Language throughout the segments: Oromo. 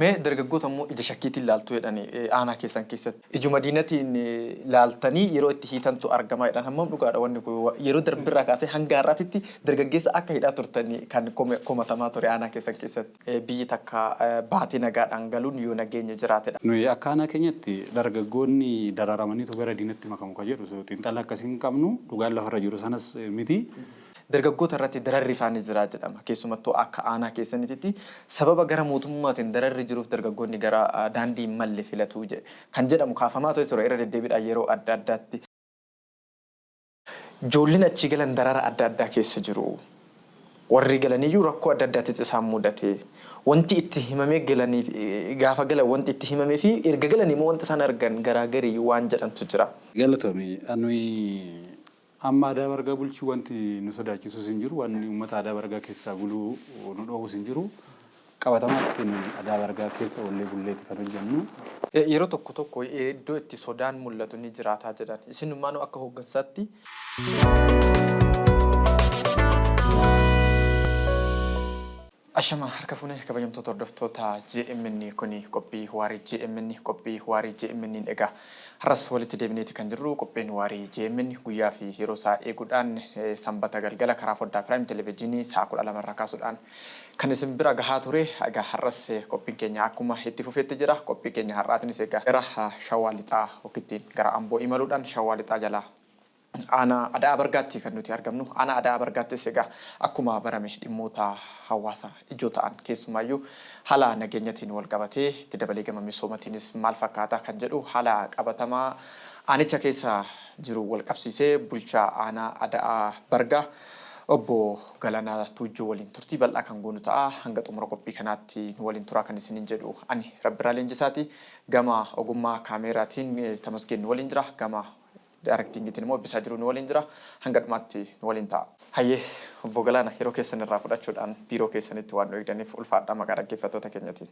Mee dargaggoota immoo ija shakkiitiin laaltu jedhani aanaa keessan keessatti. Ijuma diinatiin laaltanii yeroo itti hiitantu argama jedhan hammam dhugaadha wanni kun yeroo darbirraa kaasee hanga har'aatitti dargaggeessa akka hidhaa turtanii kan komatamaa ture aanaa keessan keessatti. Biyyi takka baatee nagaadhaan galuun yoo nageenyi jiraatedha. Nuyi akka aanaa keenyatti dargaggoonni dararamaniitu gara diinatti makamu kan jedhu xiinxala akkasii hin qabnu dhugaan lafarra jiru sanas miti. Dargaggoota irratti dararri faa ni jira jedhama. Keessumattuu akka aanaa keessaniititti sababa gara mootummaatiin dararri jiruuf dargaggoonni gara daandii hin malle filatu kan jedhamu kaafamaa ture irra deddeebiidhaan yeroo adda addaatti. Ijoolleen achii galan darara adda addaa keessa jiru. Warri galaniyyuu rakkoo adda addaattis isaan mudate. Wanti itti himamee galaniif gaafa galan wanti itti himamee fi erga galanii immoo wanti isaan argan garaagarii waan jedhantu jira. Galatoomi. Nuyi Amma Aadaa Bargaa bulchuu wanti nu sodaachisus hin jiru, wanni uummata Aadaa Bargaa keessaa buluu nu dhoowwus hin jiru. Qabatamaatti nuyi Aadaa Bargaa keessa oollee bulleeti kan hojjennu. Yeroo tokko tokko iddoo itti sodaan mul'atu ni jiraataa jedhan. Isinummaanuu akka hooggansaatti. Ashama harka fuune kabajamtoota hordoftoota JMN kuni qophii waarii JMN qophii waarii JMN egaa har'as walitti deebineeti kan jirru qophiin waarii JMN guyyaa fi yeroo isaa eeguudhaan sanbata galgala karaa foddaa Piraayim Televezyiinii sa'a 12 irraa kaasuudhaan kan isin bira gahaa ture egaa har'as qophiin keenya akkuma itti fufeetti jira qophii keenya har'aatinis egaa gara Shawaa Lixaa yookiin gara Amboo imaluudhaan Shawaa Lixaa jalaa Aanaa Ada'aa Bargaatti kan nuti argamnu. Aanaa Ada'aa Bargaattis egaa akkuma barame dhimmoota hawaasa ijoo ta'an keessumaayyuu haala nageenyatiin wal qabatee itti dabalee gama misoomatiinis maal fakkaata kan jedhu haala qabatamaa aanicha keessa jiru wal qabsiisee bulchaa aanaa Ada'aa Bargaa obbo Galaanaa Tuujjoo waliin turtii bal'aa kan goonu ta'a. Hanga xumura qophii kanaatti nu waliin turaa kan isiniin jedhu ani Rabbiraa Leenjisaati. Gama ogummaa kaameeraatiin Tamasgeen nu waliin jira. Gama Daarektiingiitiin immoo Ebbisaa Jiruu nu waliin jira. Hanga dhumaatti nu waliin ta'a. Hayyee Obbo Galaana yeroo keessan irraa fudhachuudhaan biiroo keessanitti waan nu eegdaniif ulfaadhaa maqaa dhaggeeffattoota keenyatiin.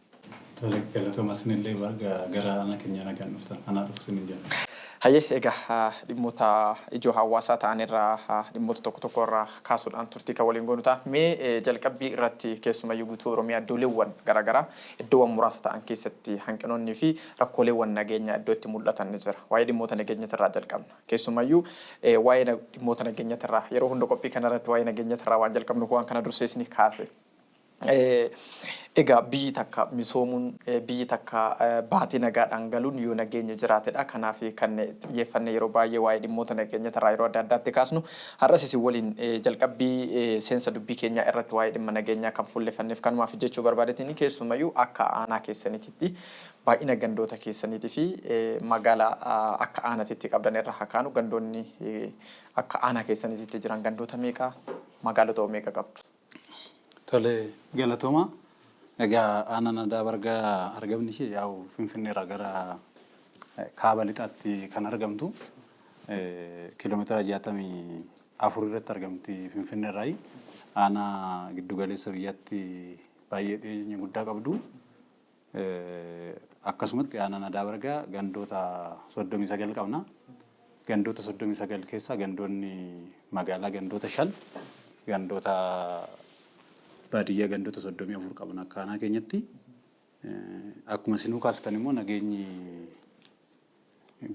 Tole galatooma isinillee baga gara aanaa keenyaa nagaan dhuftan. Anaa dhufu isiniin jenna. Hayyee egaa dhimmoota ijoo hawaasaa ta'an irraa dhimmoota tokko tokko irraa kaasuudhaan turtii kan waliin goonu ta'a. Mee jalqabbii irratti keessumayyuu guutuu Oromiyaa iddooleewwan garaagaraa iddoowwan muraasa ta'an keessatti hanqinoonnii fi rakkooleewwan nageenyaa iddoo itti mul'atan ni jira. Waa'ee dhimmoota nageenyatirraa jalqabna. Keessumayyuu waa'ee dhimmoota nageenyatirraa yeroo hunda qophii kanarratti waa'ee nageenyatirraa waan jalqabnuuf waan kana dursee isinii kaase. Egaa biyyi takka misoomuun biyyi takka baatee nagaadhaan galuun yoo nageenyi jiraatedha. Kanaaf kan xiyyeeffanne yeroo baay'ee waa'ee dhimmoota nageenyatirraa yeroo adda addaatti kaasnu. Har'as isin waliin jalqabbii seensa dubbii keenyaa irratti waa'ee dhimma nageenyaa kan fuulleffanneef kanumaaf jechuu barbaadeetini keessumayyuu akka aanaa keessaniititti baay'ina gandoota keessaniitii fi magaalaa akka aanatitti qabdan irraa haa kaanu gandoonni akka aanaa keessaniititti jiran gandoota meeqa magaalota hoo meeqa qabdu? Tole galatooma. Egaa aanaan Adaa Bargaa argamni ishee yaa'u Finfinneerraa gara kaaba lixaatti kan argamtu kiiloomeetira 64 irratti argamti Finfinneerraayi. Aanaa giddugaleessa biyyaatti baay'ee dhiyeenya guddaa qabdu. Akkasumatti aanaan Adaa Bargaa gandoota 39 qabna. Gandoota 39 keessaa gandoonni magaalaa gandoota 5, gandoota baadiyyaa gandoota 34 qabna akka aanaa keenyatti. Akkuma isinuu kaastan immoo nageenyi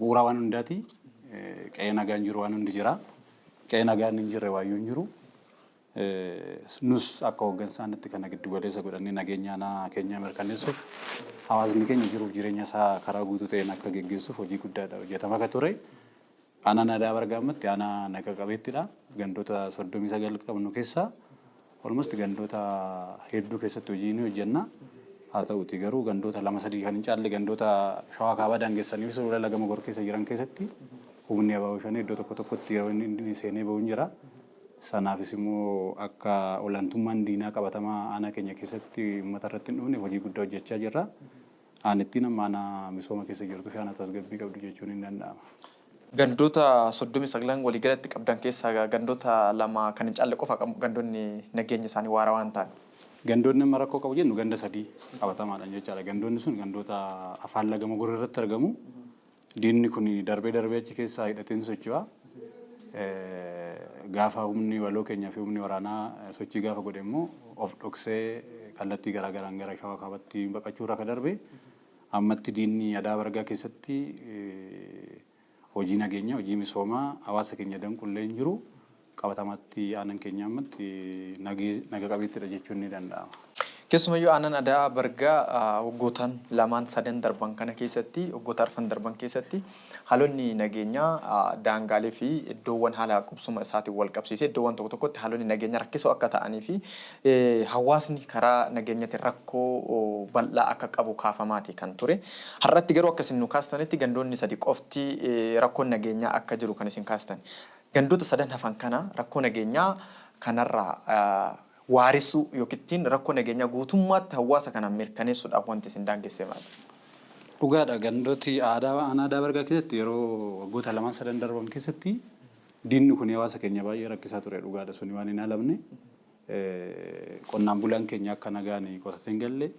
bu'uura waan hundaati. Qe'ee nagaan jiru waan hundi jira. Qe'ee nagaan hin jirre waayyuu hin jiru. Nus akka hooggansa aanaatti kana giddu galeessa godhannee nageenya aanaa keenyaa mirkaneessuuf hawaasni keenya jiruuf jireenya isaa karaa guutuu ta'een akka geggeessuuf hojii guddaadha hojjetama akka ture. Aanaan Adaa Bargaa ammatti aanaa naga qabeettidha. Gandoota 39 qabnu keessaa almost gandoota hedduu keessatti hojii ni hojjenna. Haa ta'uti garuu gandoota lama sadii kan hin caalle gandoota Shawaa Kaabaa daangessanii fi sulula Laga Mogor keessa jiran keessatti humni ABO Shanee iddoo tokko tokkotti yeroo inni seenee bahu hin jira. Sanaafis immoo akka olaantummaan diinaa qabatamaa aanaa keenya keessatti uummata irratti hin dhufne hojii guddaa hojjechaa jirra. Aanittiin amma aanaa misooma keessa jirtuu fi aanaa tasgabbii qabdu jechuun hin danda'ama. Gandoota 39 waliigalatti qabdan keessaa gandoota lama kan hin caalle qofa gandoonni nageenya isaanii waarawaa hin taane. Gandoonni amma rakkoo qabu jennu ganda sadii qabatamaadhaan jechaadha. Gandoonni sun gandoota afaan laga Mogor irratti argamu. Diinni kun darbee darbee achi keessaa hidhateen socho'a. Gaafa humni waloo keenyaa fi humni waraanaa sochii gaafa godhe immoo of dhoksee Kallattii garaagaraan gara Shawaa Kaabatti baqachuu irra ka darbe ammatti diinni Adaa Bargaa keessatti hojii nageenya, hojii misoomaa hawaasa keenya danqullee hin jiru. Qabatamaatti aanan keenya ammatti naga qabeettidha jechuun ni danda'ama. Keessumayyuu aanan Adaa Bargaa waggootaan lamaan sadan darban kana keessatti, waggoota arfan darban keessatti haalonni nageenyaa daangaalee fi iddoowwan haala qubsuma isaatiin wal qabsiisee iddoowwan tokko tokkotti haalonni nageenyaa rakkisoo akka ta'anii fi hawaasni karaa nageenyatiin rakkoo bal'aa akka qabu kaafamaati kan ture. Har'atti garuu akka isin nu kaastanitti gandoonni sadi qofti rakkoon nageenyaa akka jiru kan isin kaastan. Gandoota sadan hafan kana rakkoo nageenyaa kanarraa waaressuu yookiin rakkoo nageenyaa guutummaatti hawaasa kanaan mirkaneessuudhaaf wanti isin daangesse maali? Dhugaadha, gandooti aadaa aanaa Adaa Bargaa keessatti yeroo waggoota lamaan sadan darban keessatti diinni kun hawaasa keenya baay'ee rakkisaa ture, dhugaadha, suni waan hin haalamne. Qonnaan bulaan keenya akka nagaan qotatee hin galle,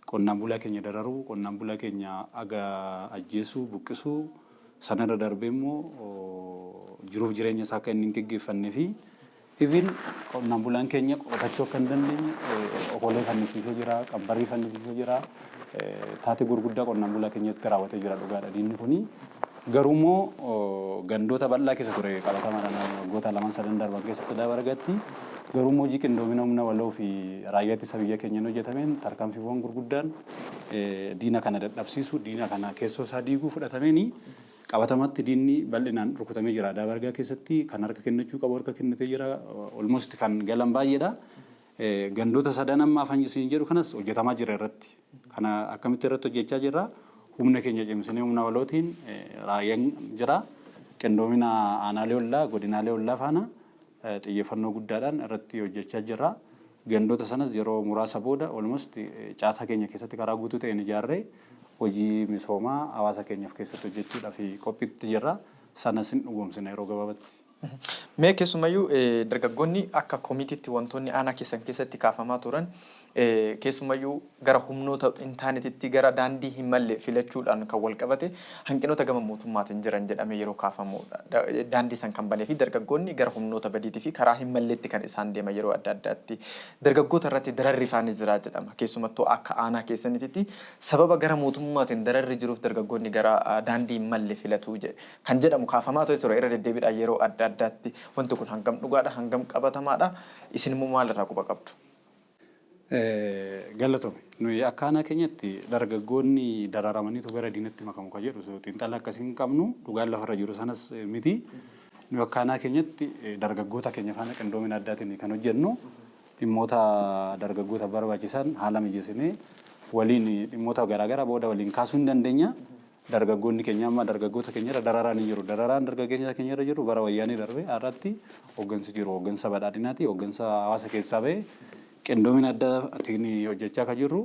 qonnaan bulaa keenya dararuu, qonnaan bulaa keenya aga ajjeesuu, buqqisuu, sanarra darbee immoo jiruuf jireenya isaa akka inni hin geggeeffannee fi even qonnaan bulaan keenya qotachuu akka hin dandeenye okolee fannisiisee jira, qambarii fannisiisee jira, taatee gurguddaa qonnaan bulaa keenyatti raawwatee jira, dhugaadha diinni kuni. Garuu immoo gandoota bal'aa keessa ture qabatamaadhaan waggoota lamaan sadan darban keessatti Adaa Bargaatti. Garuu immoo hojii qindoomina humna waloo fi raayyaa ittisa biyya keenyaan hojjetameen tarkaanfiiwwan gurguddaan diina kana dadhabsiisu, diina kana keessoo isaa diiguu fudhatameeni qabatamatti diinni bal'inaan rukutamee jira. Adaa Bargaa keessatti kan harka kennachuu qabu harka kennatee jira. Almost kan galan baay'eedha. Gandoota sadan amma afan isin jedhu kanas hojjetamaa jira irratti. Kana akkamitti irratti hojjechaa jirra? Humna keenya cimsinee humna walootiin raayyaan jira. Qindoomina aanaalee ollaa, godinaalee ollaa faana xiyyeeffannoo guddaadhaan irratti hojjechaa jirra. Gandoota sanas yeroo muraasa booda almost caasaa keenya keessatti karaa guutuu ta'een ijaarree hojii misoomaa hawaasa keenyaaf keessatti hojjechuudhaaf qophiitti jirra. Sanas hin dhugoomsina yeroo gabaabatti. Mee keessumayyuu dargaggoonni akka koomitiitti wantoonni aanaa keessan keessatti kaafamaa turan, keessumayyuu gara humnoota hin taanetitti gara daandii hin malle filachuudhaan kan wal qabate hanqinoota gama mootummaatiin jiran jedhamee yeroo kaafamudha. Daandii san kan banee fi dargaggoonni gara humnoota badiitii fi karaa hin malleetti kan isaan deeman yeroo adda addaatti. Dargaggoota irratti dararri faani jira jedhama. Keessumattuu akka aanaa keessanitti sababa gara mootummaatiin dararri jiruuf dargaggoonni gara daandii hin malle filatu kan jedhamu kaafamaa ture irra deddeebiidhaan yeroo adda addaatti. Wanti kun hangam dhugaadha, hangam qabatamaadha? Isin immoo maalirraa quba qabdu? Galatome. Nuyi akka aanaa keenyatti dargaggoonni dararamaniitu gara diinatti makamu kan jedhu xiinxala akkasii hin qabnu, dhugaan lafarra jiru sanas miti. Nuyi akka aanaa keenyatti dargaggoota keenya faana qindoomina addaatiin kan hojjennu, dhimmoota dargaggoota barbaachisan haala mijeessinee waliin dhimmoota garaagaraa booda waliin kaasuu hin dandeenya. Dargaggoonni keenya amma dargaggoota keenya irra dararaan hin jiru. Dararaan dargaggeessa keenya irra jiru bara Wayyaanee darbe. Har'atti hooggansi jiru hooggansa badhaadhinaati. Hooggansa hawaasa keessaa ba'e qindoomina addaatiin hojjechaa kan jirru.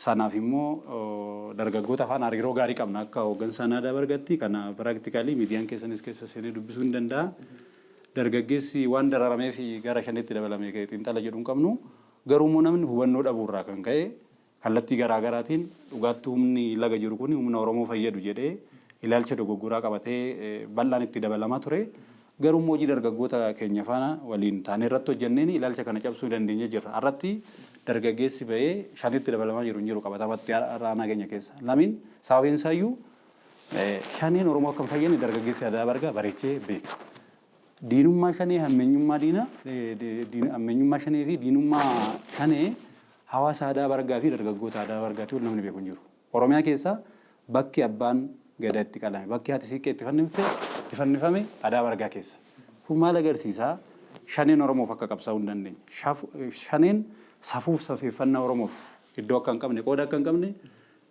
Sanaaf immoo dargaggoota faana hariiroo gaarii qabna akka hooggansa aanaa Adaa Bargaatti. Kana practically miidiyaan keessanis keessa seenee dubbisuu hin danda'a. Dargaggeessi waan dararameef gara shanitti dabalame xiinxala jedhu hin qabnu. Garuu immoo namni hubannoo dhabuurraa kan ka'e kallattii garaa garaatiin dhugaatti humni laga jiru kun humna Oromoo fayyadu jedhee ilaalcha dogoggoraa qabatee bal'aan itti dabalamaa ture. Garuu immoo hojii dargaggoota keenya faana waliin taanee irratti hojjenneen ilaalcha kana cabsuu dandeenyee jirra. Har'atti dargaggeessi ba'ee shanitti dabalamaa jiru hin jiru qabatamatti har'a aanaa keenya keessa. Lamiin sababiin isaayyuu shaniin Oromoo akka hin fayyadne dargaggeessi Adaa Bargaa bareechee beeka. Diinummaa shanee, hammeenyummaa diina, hammeenyummaa shanee fi diinummaa shanee hawaasa Adaa Bargaa fi dargaggoota Adaa Bargaatii ol namni beeku hin jiru. Oromiyaa keessaa bakki abbaan Gadaa itti qalame, bakki haati siiqqee itti fannifte, itti fannifame Adaa Bargaa keessa. Kun maal agarsiisa? Shaneen Oromoof akka qabsaa'uu hin dandeenye. Shaneen safuuf safeeffannaa Oromoof iddoo akka hin qabne, qooda akka hin qabne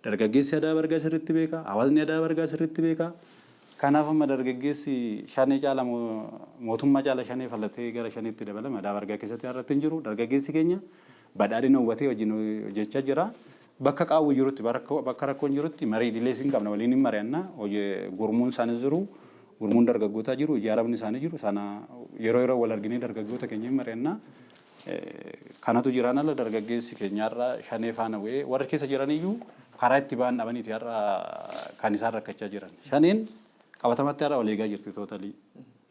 dargaggeessi Adaa Bargaa sirriitti beeka, hawaasni Adaa Bargaa sirriitti beeka. Kanaaf amma dargaggeessi shanee caala, mootummaa caala shanee falatee gara shaneetti dabalame Adaa Bargaa keessatti har'atti hin jiru. Dargaggeessi keenya badhaadhina hubatee wajjin hojjechaa jira. Bakka qaawwi jirutti, bakka rakkoon jirutti marii idilees hin qabna, waliin hin mari'anna. Gurmuun isaanis jiru, gurmuun dargaggootaa jiru, ijaaramni isaanii jiru. Sana yeroo yeroo wal arginee dargaggoota keenya hin mari'anna. Kanatu jiraan ala dargaggeessi keenya har'a shanee faana bu'ee warri keessa jiran iyyuu karaa itti ba'an dhabaniiti har'a kan isaan rakkachaa jiran. Shaneen qabatamatti har'a wal eegaa jirti totally.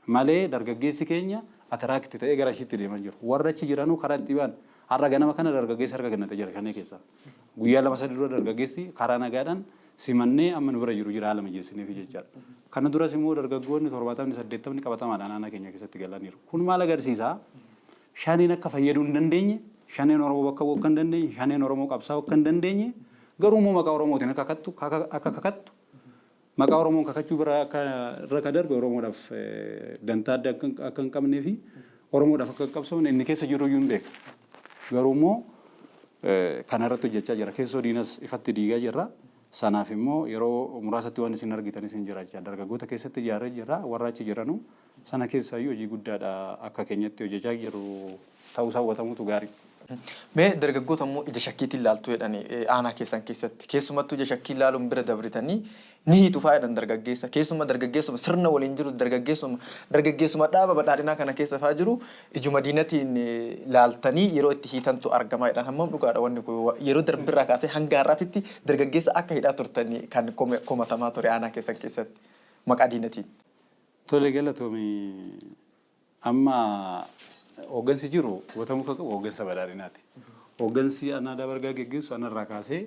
Malee dargaggeessi keenya attract ta'ee gara ishiitti deemaa jiru. Warra achi jiranuu karaa itti ba'an Har'a ganama kana dargaggeessi harka kennatee jira shanee keessaa. Guyyaa 2-3 dura dargaggeessi karaa nagaadhaan simannee amma nu bira jiru jira haala mijeessineef jechaadha. Kana duras immoo dargaggoonni 70 80 qabatamaadhaan aanaa keenya keessatti galaniiru. Kun maal agarsiisa? Shaneen akka fayyaduu hin dandeenye, shaneen Oromoo bakka bu'uu akka hin dandeenye, shaneen Oromoo qabsaa'uu akka hin dandeenye, garuu immoo maqaa Oromootiin akka kakattu, akka kakattu, maqaa Oromoon kakachuu bira akka irra ka darbe Oromoodhaaf dantaa adda akka hin qabnee fi Oromoodhaaf akka hin qabsoofne inni keessa jiru iyyuu hin beeka. Garuu immoo kana irratti hojjechaa jira. Keessoo diinas ifatti diigaa jirra. Sanaaf immoo yeroo muraasatti waan isin argitanis hin jira jecha. Dargaggoota keessatti ijaarree jirra. Warra achi jiranu sana keessaayyuu hojii guddaadha akka keenyatti hojjechaa jiru ta'uusaa hubatamuutu gaarii. Mee dargaggoota immoo ija shakkiitiin laaltu jedhani aanaa keessan keessatti. Keessumattuu ija shakkii laaluun bira dabritanii ni hiitu faa jedhan dargaggeessa. Keessuma dargaggeessuma sirna waliin jiru dargaggeessuma dargaggeessuma dhaaba badhaadhinaa kana keessa faa jiru ijuma diinatiin laaltanii yeroo itti hiitantu argama jedhan. Hammam dhugaadha wanni kun? Yeroo darbirraa kaasee hanga har'aatitti dargaggeessa akka hidhaa turtanii kan komatamaa ture aanaa keessan keessatti maqaa diinatiin. Tole, galatoomi. Amma hooggansi jiru hubatamuu kan qabu hooggansa badhaadhinaati. Hooggansi aanaa Aadaa Bargaa geggeessu anarraa kaasee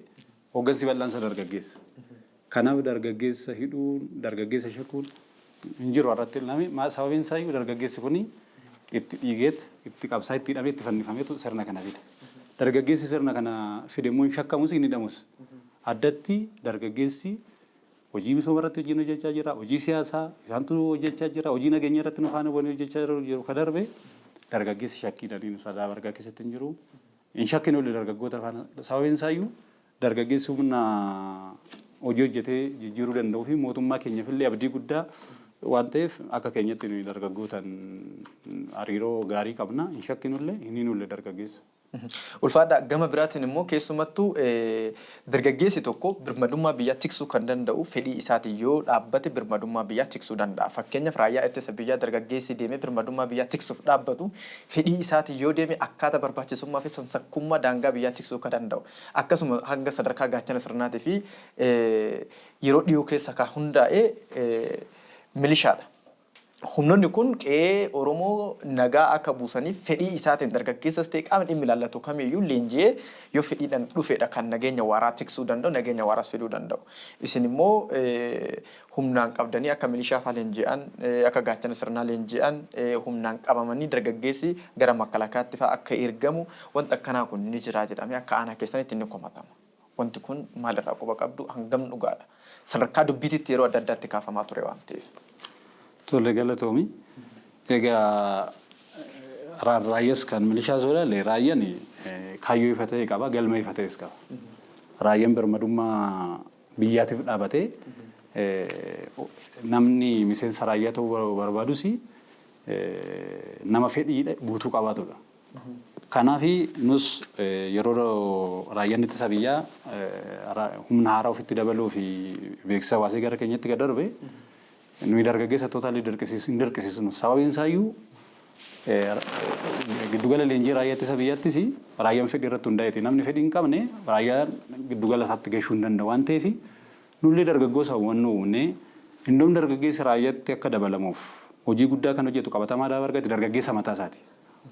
hooggansi bal'aansa dargaggeessa. Kanaaf dargaggeessa hidhuun, dargaggeessa shakkuun hin jiru har'atti ilmi. Sababiin isaa iyyuu dargaggeessi kuni itti dhiigeet, itti qabsaa, itti hidhamee, itti fannifameetu sirna kana fide. Dargaggeessi sirna kana fide immoo hin shakkamus, hin hidhamus. Addatti dargaggeessi hojii misooma irratti hojiin hojjechaa jira, hojii siyaasaa isaantu hojjechaa jira, hojii nageenya irratti nu faana bu'anii hojjechaa jiru ka darbe dargaggeessi shakkiidhaan Aadaa Bargaa keessatti hin jiru. Hin shakkinu illee dargaggoota faana. Sababiin isaa iyyuu dargaggeessi humna hojii hojjetee jijjiiruu danda'uu fi mootummaa keenyaaf illee abdii guddaa waan ta'eef akka keenyatti nuyi dargaggootaan hariiroo gaarii qabna. Hin shakkinu illee, hin hiinu illee dargaggeessa. Ulfaadhaa. Gama biraatiin immoo keessumattuu dargaggeessi tokko birmadummaa biyyaa tiksuu kan danda'u fedhii isaatiin yoo dhaabbate birmadummaa biyyaa tiksuu danda'a. Fakkeenyaaf raayyaa ittisa biyyaa dargaggeessi deemee birmadummaa biyyaa tiksuuf dhaabbatu fedhii isaatiin yoo deeme akkaataa barbaachisummaa fi sansakkummaa daangaa biyyaa tiksuu kan danda'u. Akkasuma hanga sadarkaa gaachana sirnaatii fi yeroo dhiyoo keessa kan hundaa'e milishaadha. Humnoonni kun qe'ee Oromoo nagaa akka buusaniif fedhii isaatiin dargaggeessas ta'e qaamni dhimmi ilaallatu kamiyyuu leenji'ee yoo fedhiidhaan dhufedha kan nageenya waaraa tiksuu danda'u, nageenya waaraas fiduu danda'u. Isin immoo humnaan qabdanii akka milishaa fa'aa leenji'an, akka gaachana sirnaa leenji'an, humnaan qabamanii dargaggeessi gara makalakaatti fa'aa akka ergamu wanta akkanaa kun ni jira jedhamee akka aanaa keessanitti ni komatama. Wanti kun maalirraa quba qabdu, hangam dhugaadha? Sadarkaa dubbiititti yeroo adda addaatti kaafamaa ture waan ta'eef. Tole, galatoomi. Egaa raayyaas kan milishaas yoo ilaalle raayyaan kaayyoo ifa ta'e qaba, galma ifa ta'es qaba. Raayyaan birmadummaa biyyaatiif dhaabatee namni miseensa raayyaa ta'uu barbaadus nama fedhii guutuu qabaatudha. Kanaaf nus yeroo raayyaan ittisa biyyaa humna haaraa ofitti dabaluu fi beeksisa baasee gara keenyatti gad darbe nuyi dargaggeessa totally hin dirqisiisnu. Sababiin isaayyuu giddugala leenjii raayyaa ittisa biyyaattis raayyaan fedhii irratti hundaa'eeti. Namni fedhii hin qabne raayyaan giddugala isaatti gashuu hin danda'u waan ta'eef nullee dargaggoota hubannoo uumnee indoom dargaggeessi raayyaatti akka dabalamuuf hojii guddaa kan hojjetu qabatamaa Aadaa Bargaatti dargaggeessa mataa isaati.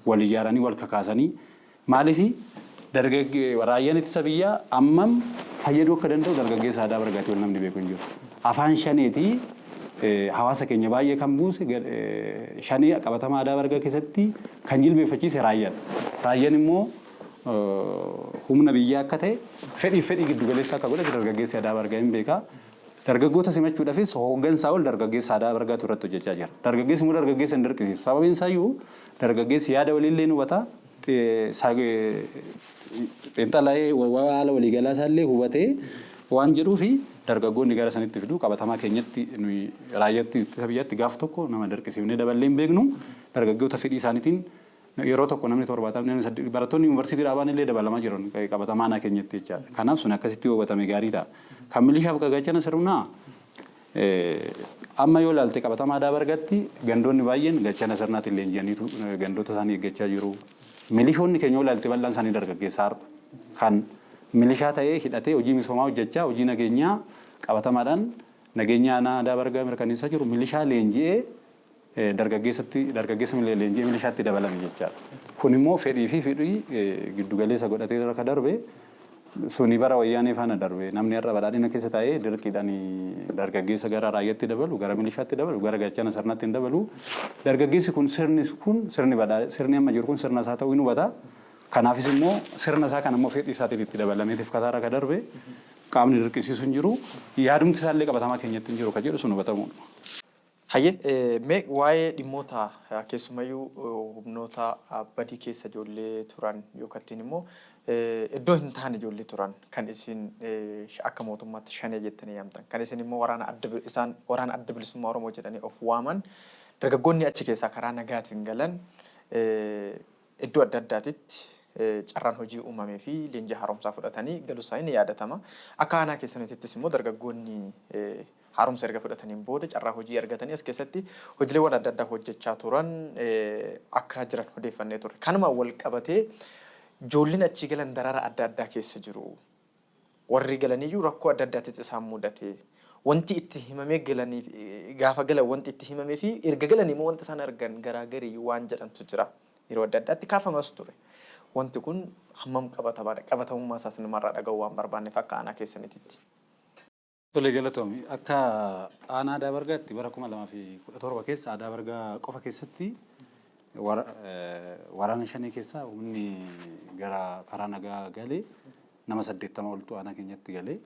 Wal ijaaranii wal kakaasanii maaliif raayyaan ittisa biyyaa ammam fayyaduu akka danda'u dargaggeessa Aadaa Bargaatti wal namni beeku hin jiru. Afaan shaneetii hawaasa keenya baay'ee kan buuse shanee qabatamaa Aadaa Bargaa keessatti kan jilbeeffachiise raayyaadha. Raayyaan immoo humna biyyaa akka ta'e fedhii fedhii giddugaleessa akka godhate dargaggeessi Aadaa Bargaa hin beekaa. Dargaggoota simachuudhaafis hooggansaa ol dargaggeessa Aadaa Bargaatu irratti hojjechaa jira. Dargaggeessi immoo dargaggeessa hin dirqisiisu. Sababiin isaayyuu dargaggeessi yaada waliillee ni hubata. Xiinxala'ee haala waliigalaa isaallee hubatee waan jedhuufi dargaggoonni gara sanitti fidu. Qabatamaa keenyatti nuyi raayyaatti ittisa biyyaatti gaaf tokko nama dirqisiifnee daballee hin beeknu. Dargaggoota fedhii isaaniitiin yeroo tokko namni 70, namni 8, barattoonni yuunivarsiitii dhaabaan illee dabalamaa jiran qabatamaa aanaa keenyatti jechaadha. Kanaaf sun akkasitti yoo hubatame gaarii ta'a. Kan milishaaf gaachana sirnaa amma yoo ilaalte qabatamaa Aadaa Bargaatti gandoonni baay'een gaachana sirnaatiin leenji'aniitu gandoota isaanii eeggachaa jiru. Milishoonni keenya yoo ilaalte bal'aan isaanii dargaggeessa har'a. Kan milishaa ta'ee hidhatee hojii misoomaa hojjechaa, hojii nageenyaa qabatamaadhaan nageenya aanaa Aadaa Bargaa mirkaneessaa jiru milishaa leenji'ee. Dargaggeessatti dargaggeessa leenjii milishaatti dabalame jechaadha. Kun immoo fedhii fi fedhii giddugaleessa godhatee irra ka darbe suni bara Wayyaanee faana darbe. Namni har'a badhaadhina keessa taa'ee dirqiidhaan dargaggeessa gara raayyaatti dabalu, gara milishaatti dabalu, gara gaachana sirnaatti hin dabalu. Dargaggeessi kun sirni kun sirni badhaa sirni amma jiru kun sirna isaa ta'uu hin hubata. Kanaafis immoo sirna isaa kana immoo fedhii isaatiin itti dabalameetiif kataarra ka darbe qaamni dirqisiisu hin jiru. Yaadumti isaallee qabatamaa keenyatti hin jiru ka jedhu sun hubatamuudha. Hayyee, mee waa'ee dhimmoota keessumayyuu humnoota badii keessa ijoollee turan yookaattiin immoo iddoo hin taane ijoollee turan kan isin akka mootummaatti Shanee jettanii yaamtan, kan isin immoo waraana adda isaan Waraana Adda Bilisummaa Oromoo jedhanii of waaman, dargaggoonni achi keessaa karaa nagaatiin galan iddoo adda addaatitti carraan hojii uumamee fi leenjii haaromsaa fudhatanii galuu isaanii ni yaadatama. Akka aanaa keessaniitittis immoo dargaggoonni haaromsa erga fudhataniin booda carraa hojii argatanii as keessatti hojiileewwan adda addaa hojjechaa turan akka jiran odeeffannee turre. Kanumaan wal qabatee ijoolleen achii galan darara adda addaa keessa jiru. Warri galaniyyuu rakkoo adda addaattis isaan mudate. Wanti itti himamee galanii gaafa galan wanti itti himamee fi erga galanii immoo wanti isaan argan garaagarii waan jedhantu jira. Yeroo adda addaatti kaafamas ture. Wanti kun hammam qabatamaadha? Qabatamummaa isaas namarraa dhaga'uu waan barbaanneef akka aanaa keessaniititti. Tole, galatoomi. Akka aanaa Aadaa Bargaatti bara 2017 keessa Aadaa Bargaa qofa keessatti waraana Shanee keessaa humni gara karaa nagaa galee nama 80 oltu aanaa keenyatti galee.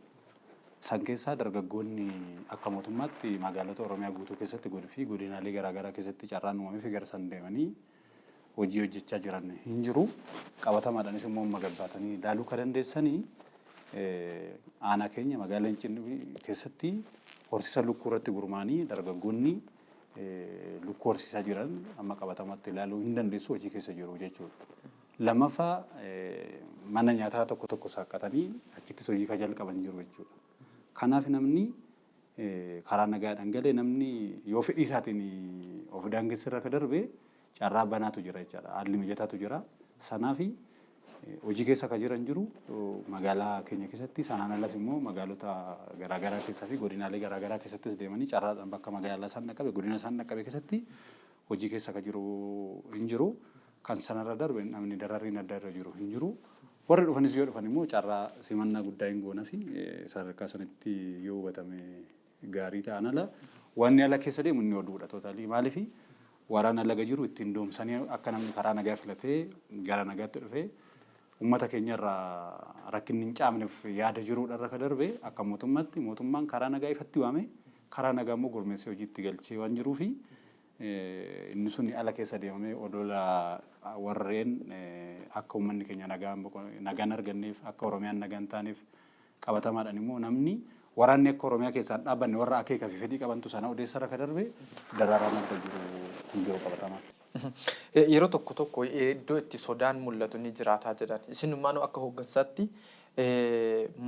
San keessaa dargaggoonni akka mootummaatti magaalota Oromiyaa guutuu keessatti fi godinaalee garaagaraa keessatti carraan uumamee fi gara san deemanii hojii hojjechaa jiran hin jiru. Qabatamaadhaanis immoo amma gabbaatanii ilaaluu kan dandeessanii aanaa keenya magaalaa Hincinnii keessatti horsiisa lukkuu irratti gurmaanii dargaggoonni lukkuu horsiisaa jiran amma qabatamatti ilaaluu hin dandeessu, hojii keessa jiru jechuudha. Lammaffaa, mana nyaataa tokko tokko saaqqatanii achittis hojii kan jalqaban jiru jechuudha. Kanaaf namni karaa nagaadhaan galee, namni yoo fedhii isaatiin of daangessa irra ka darbe carraa banaatu jira jechaadha. Haalli mijataatu jira. Sanaafi hojii keessa ka jiran jiru magaalaa keenya keessatti. Sanaan alas immoo magaalota garaagaraa keessaa fi godinaalee garaagaraa keessattis deemanii carraadhaan bakka magaalaa isaan dhaqqabe, godina isaan dhaqqabe keessatti hojii keessa ka jiru hin jiru. Kan sanarra darbe namni dararriin adda irra jiru hin jiru. Warri dhufanis yoo dhufan immoo carraa simannaa guddaa hin goona fi sadarkaa sanitti yoo hubatame gaarii ta'an. Ala wanni ala keessa deemu inni oduudha totally. Maaliifi waraana laga jiru ittiin doomsanii akka namni karaa nagaa filatee gara nagaatti dhufee uummata keenya irraa rakkinni hin caamneef yaada jiruudha irra ka darbe akka mootummaatti mootummaan karaa nagaa ifatti waame, karaa nagaa immoo gurmeessee hojiitti galchee waan jiruufi inni sun ala keessa deemamee odola warreen akka uummanni keenya nagaan arganneef, akka Oromiyaan nagaan taaneef, qabatamaadhaan immoo namni waraanni akka Oromiyaa keessaa hin dhaabbanne warra akeekaa fi fedhii qabantu sana odeessa irra ka darbe dararaan adda jiru hin jiru qabatamaan. Yeroo tokko tokko iddoo itti sodaan mul'atu ni jiraataa jedhan. Isinummaanuu akka hooggansaatti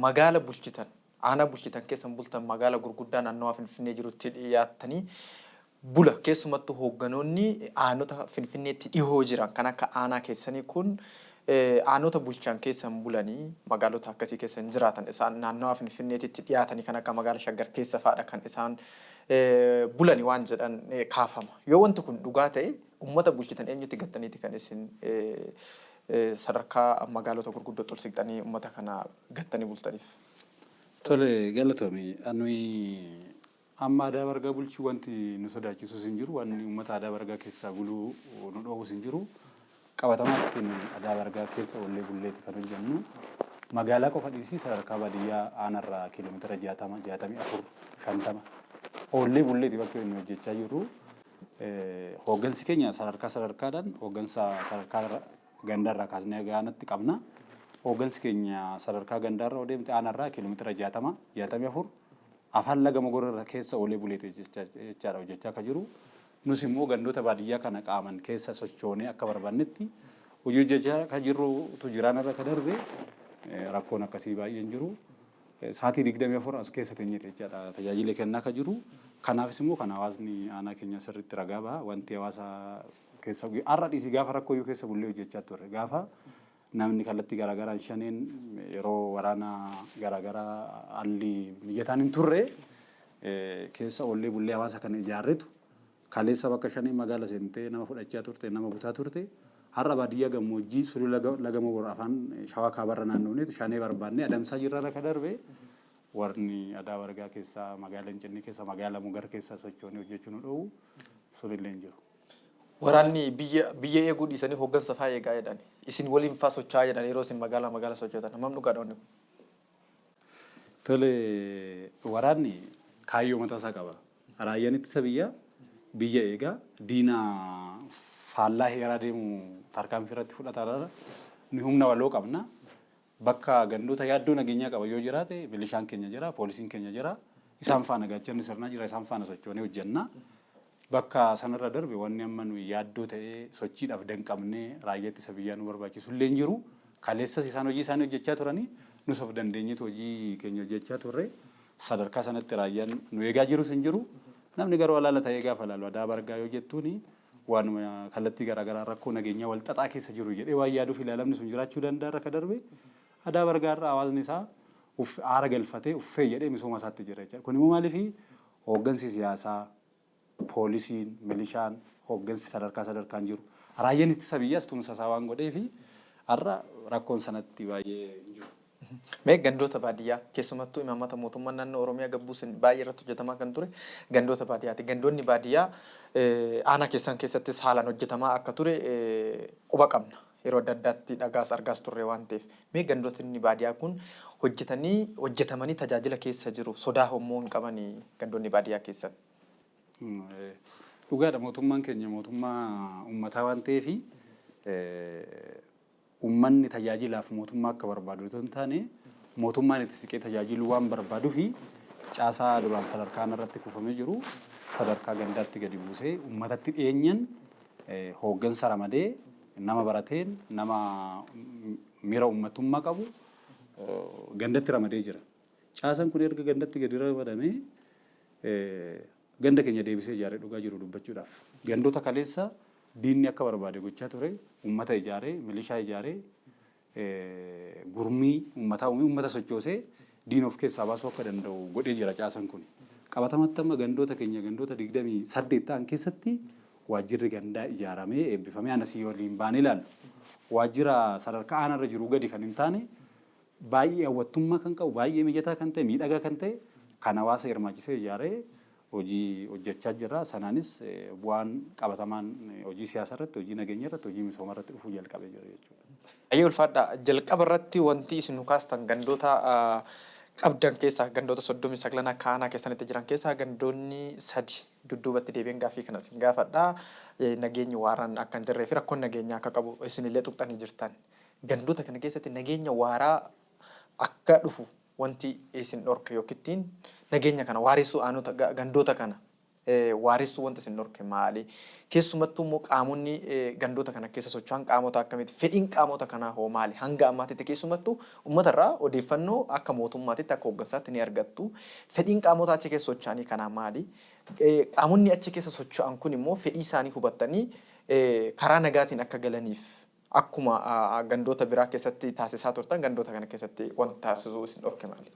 magaala bulchitan, aanaa bulchitan keessan bultan, magaala gurguddaa naannawaa Finfinnee jirutti dhiyaattanii bula. Keessumattuu hoogganoonni aanota Finfinneetti dhihoo jiran kan akka aanaa keessanii kun aanota bulchan keessan bulanii magaalota akkasii keessa hin jiraatan. Isaan naannawaa Finfinneetitti dhiyaatanii kan akka magaala Shaggar keessa fa'aadha kan isaan bulani waan jedhan kaafama. Yoo wanti kun dhugaa ta'e, uummata bulchitan eenyutti gattaniiti kan isin sadarkaa magaalota gurguddootti ol siqxanii uummata kana gattanii bultaniif? Tole, galatoomi. Nuyi amma Aadaa Bargaa bulchuu wanti nu sodaachisus hin jiru. Wanni uummata Aadaa Bargaa keessaa buluu nu dhoowwus hin jiru. Qabatamaatti Aadaa Bargaa keessa oollee bulleeti kan hojjennu. Magaalaa qofa dhiisii sadarkaa baadiyyaa aanarraa kiiloomeetira 60, 64, 50 oollee bulleeti bakka inni hojjechaa jirru. Hooggansi keenya sadarkaa sadarkaadhaan hooggansa sadarkaa gandarraa kaasnee haga aanatti qabna. Hooggansi keenya sadarkaa gandaarra yoo deemte aanarraa kiiloomeetira 60, 64 afaan laga Mogorarra keessa oolee buleeti jechaadha hojjechaa akka jiru. Nus immoo gandoota baadiyyaa kana qaaman keessa sochoonee akka barbaannetti hojii hojjechaa akka jirrutu jiraan irra ka darbe rakkoon akkasii baay'een jiru. Sa'aatii 24 as keessa teenyeeti jechaadha tajaajila kennaa akka jiru. Kanaafis immoo kan hawaasni aanaa keenya sirriitti ragaa baha. Wanti hawaasa keessa har'a dhiisii gaafa rakkoo iyyuu keessa bullee hojjechaa turre. Gaafa namni kallattii garaagaraan Shaneen yeroo waraana garaagaraa haalli mijataan hin turre keessa oollee bullee hawaasa kana ijaarretu Kaleessa bakka Shaneen magaala seentee nama fudhachaa turte, nama butaa turte, har'a baadiyyaa gammoojjii sulula Laga Mogor afaan Shawaa Kaabarra naannofneetu Shanee barbaannee adamsaa jirrarra ka darbe warni Adaa Bargaa keessaa, magaala Hincinnii keessa, magaala Mugar keessa sochoonee hojjechuu nu dhoowwu sunillee hin jiru. Waraanni biyya biyya eeguu dhiisanii hooggansa faa eegaa jedhani. Isin waliin faa socho'aa jedhan yeroo isin magaalaa magaala sochootan. Hammam dhugaadha wanni kun? Tole, waraanni kaayyoo mataa isaa qaba. Raayyaan ittisa biyyaa biyya eega, diina faallaa heeraa deemu tarkaanfii irratti fudhata. Nuyi humna waloo qabna. Bakka gandoota yaaddoo nageenyaa qaban yoo jiraate milishaan keenya jira, poolisiin keenya jira. Isaan faana gaachanni sirnaa jira, isaan faana sochoonee hojjenna. Bakka sanarra darbe wanni amma nuyi yaaddoo ta'ee sochiidhaaf danqamnee raayyaa ittisa biyyaa nu barbaachisu illee hin jiru. Kaleessas isaan hojii isaanii hojjechaa turanii, nus of dandeenyeetu hojii keenya hojjechaa turre. Sadarkaa sanatti raayyaan nu eegaa jirus hin jiru. Namni garuu alaala ta'ee gaafa ilaalu Adaa Bargaa yoo jettuuni waanuma kallattii garaagaraa rakkoo nageenyaa wal xaxaa keessa jiru jedhee waan yaaduuf ilaalamni sun jiraachuu danda'a irra ka darbe Adaa Bargaa irra hawaasni isaa uff aara galfatee uffee jedhee misooma isaatti jira jechaadha. Kun immoo maaliifi hooggansi siyaasaa, poolisiin, milishaan, hooggansi sadarkaa sadarkaan jiru, raayyaan ittisa biyyaas tumsa isaa waan godheefi har'a rakkoon sanatti baay'ee hin jiru. Mee gandoota baadiyyaa keessumattuu imaammata mootummaan naannoo Oromiyaa gabbuusin baay'ee irratti hojjetamaa kan ture gandoota baadiyyaati. Gandoonni baadiyyaa aanaa keessan keessattis haalaan hojjetamaa akka ture quba qabna. Yeroo adda addaatti dhagaas argaas turre waan ta'eef. Mee gandootni baadiyyaa kun hojjetanii hojjetamanii tajaajila keessa jiru sodaa hommoo hin qabanii gandoonni baadiyyaa keessan? Dhugaadha, mootummaan keenya mootummaa uummataa waan ta'eef uummanni tajaajilaaf mootummaa akka barbaadu otoo hin taane mootummaan itti siqee tajaajiluu waan barbaaduuf caasaa duraan sadarkaa irratti kuufamee jiru sadarkaa gandaatti gadi buusee uummatatti dhiyeenyan hooggansa ramadee nama barateen, nama miira uummatummaa qabu gandatti ramadee jira. Caasaan kun erga gandatti gadi ramadamee ganda keenya deebisee ijaaree dhugaa jiru dubbachuudhaaf. Gandoota kaleessa diinni akka barbaade gochaa ture uummata ijaaree, milishaa ijaaree, gurmii uummataa uumee uummata sochoosee diina of keessaa baasuu akka danda'u godhee jira caasaan kun. Qabatamatti amma gandoota keenya gandoota 28 ta'an keessatti waajjirri gandaa ijaaramee eebbifamee anasii waliin baanee ilaallu. Waajjira sadarkaa aanarra jiru gadi kan hin taane, baay'ee hawwattummaa kan qabu, baay'ee mijataa kan ta'e, miidhagaa kan ta'e kan hawaasa hirmaachisee ijaaree hojii hojjechaa jirra. Sanaanis bu'aan qabatamaan hojii siyaasaa irratti, hojii nageenya irratti, hojii misooma irratti dhufuu jalqabee jira jechuudha. Baay'ee ulfaadha. Jalqaba irratti wanti isin nu kaastan gandoota qabdan keessaa gandoota 39 akka aanaa keessanitti jiran keessaa gandoonni sadi dudduubatti deebi'een gaaffii kana isin gaafadha. Nageenyi waaraan akka hin jirree fi rakkoon nageenyaa akka qabu isinillee tuqxanii jirtan. Gandoota kana keessatti nageenya waaraa akka dhufu wanti isin dhorke yookiin nageenya kana waaressuu aanota gandoota kana waaressuu wanti isin dhorke maali? Keessumattuu immoo qaamonni gandoota kana keessa socho'an qaamota akkamiiti? Fedhiin qaamota kanaa hoo maali? Hanga ammaatitti keessumattuu uummatarraa odeeffannoo akka mootummaatitti, akka hooggansaatti ni argattu. Fedhiin qaamota achi keessa socho'anii kanaa maali? Qaamonni achi keessa socho'an kun immoo fedhii isaanii hubattanii karaa nagaatiin akka galaniif akkuma gandoota biraa keessatti taasisaa turtan gandoota kana keessatti wanti taasisuu isin dhorke maali?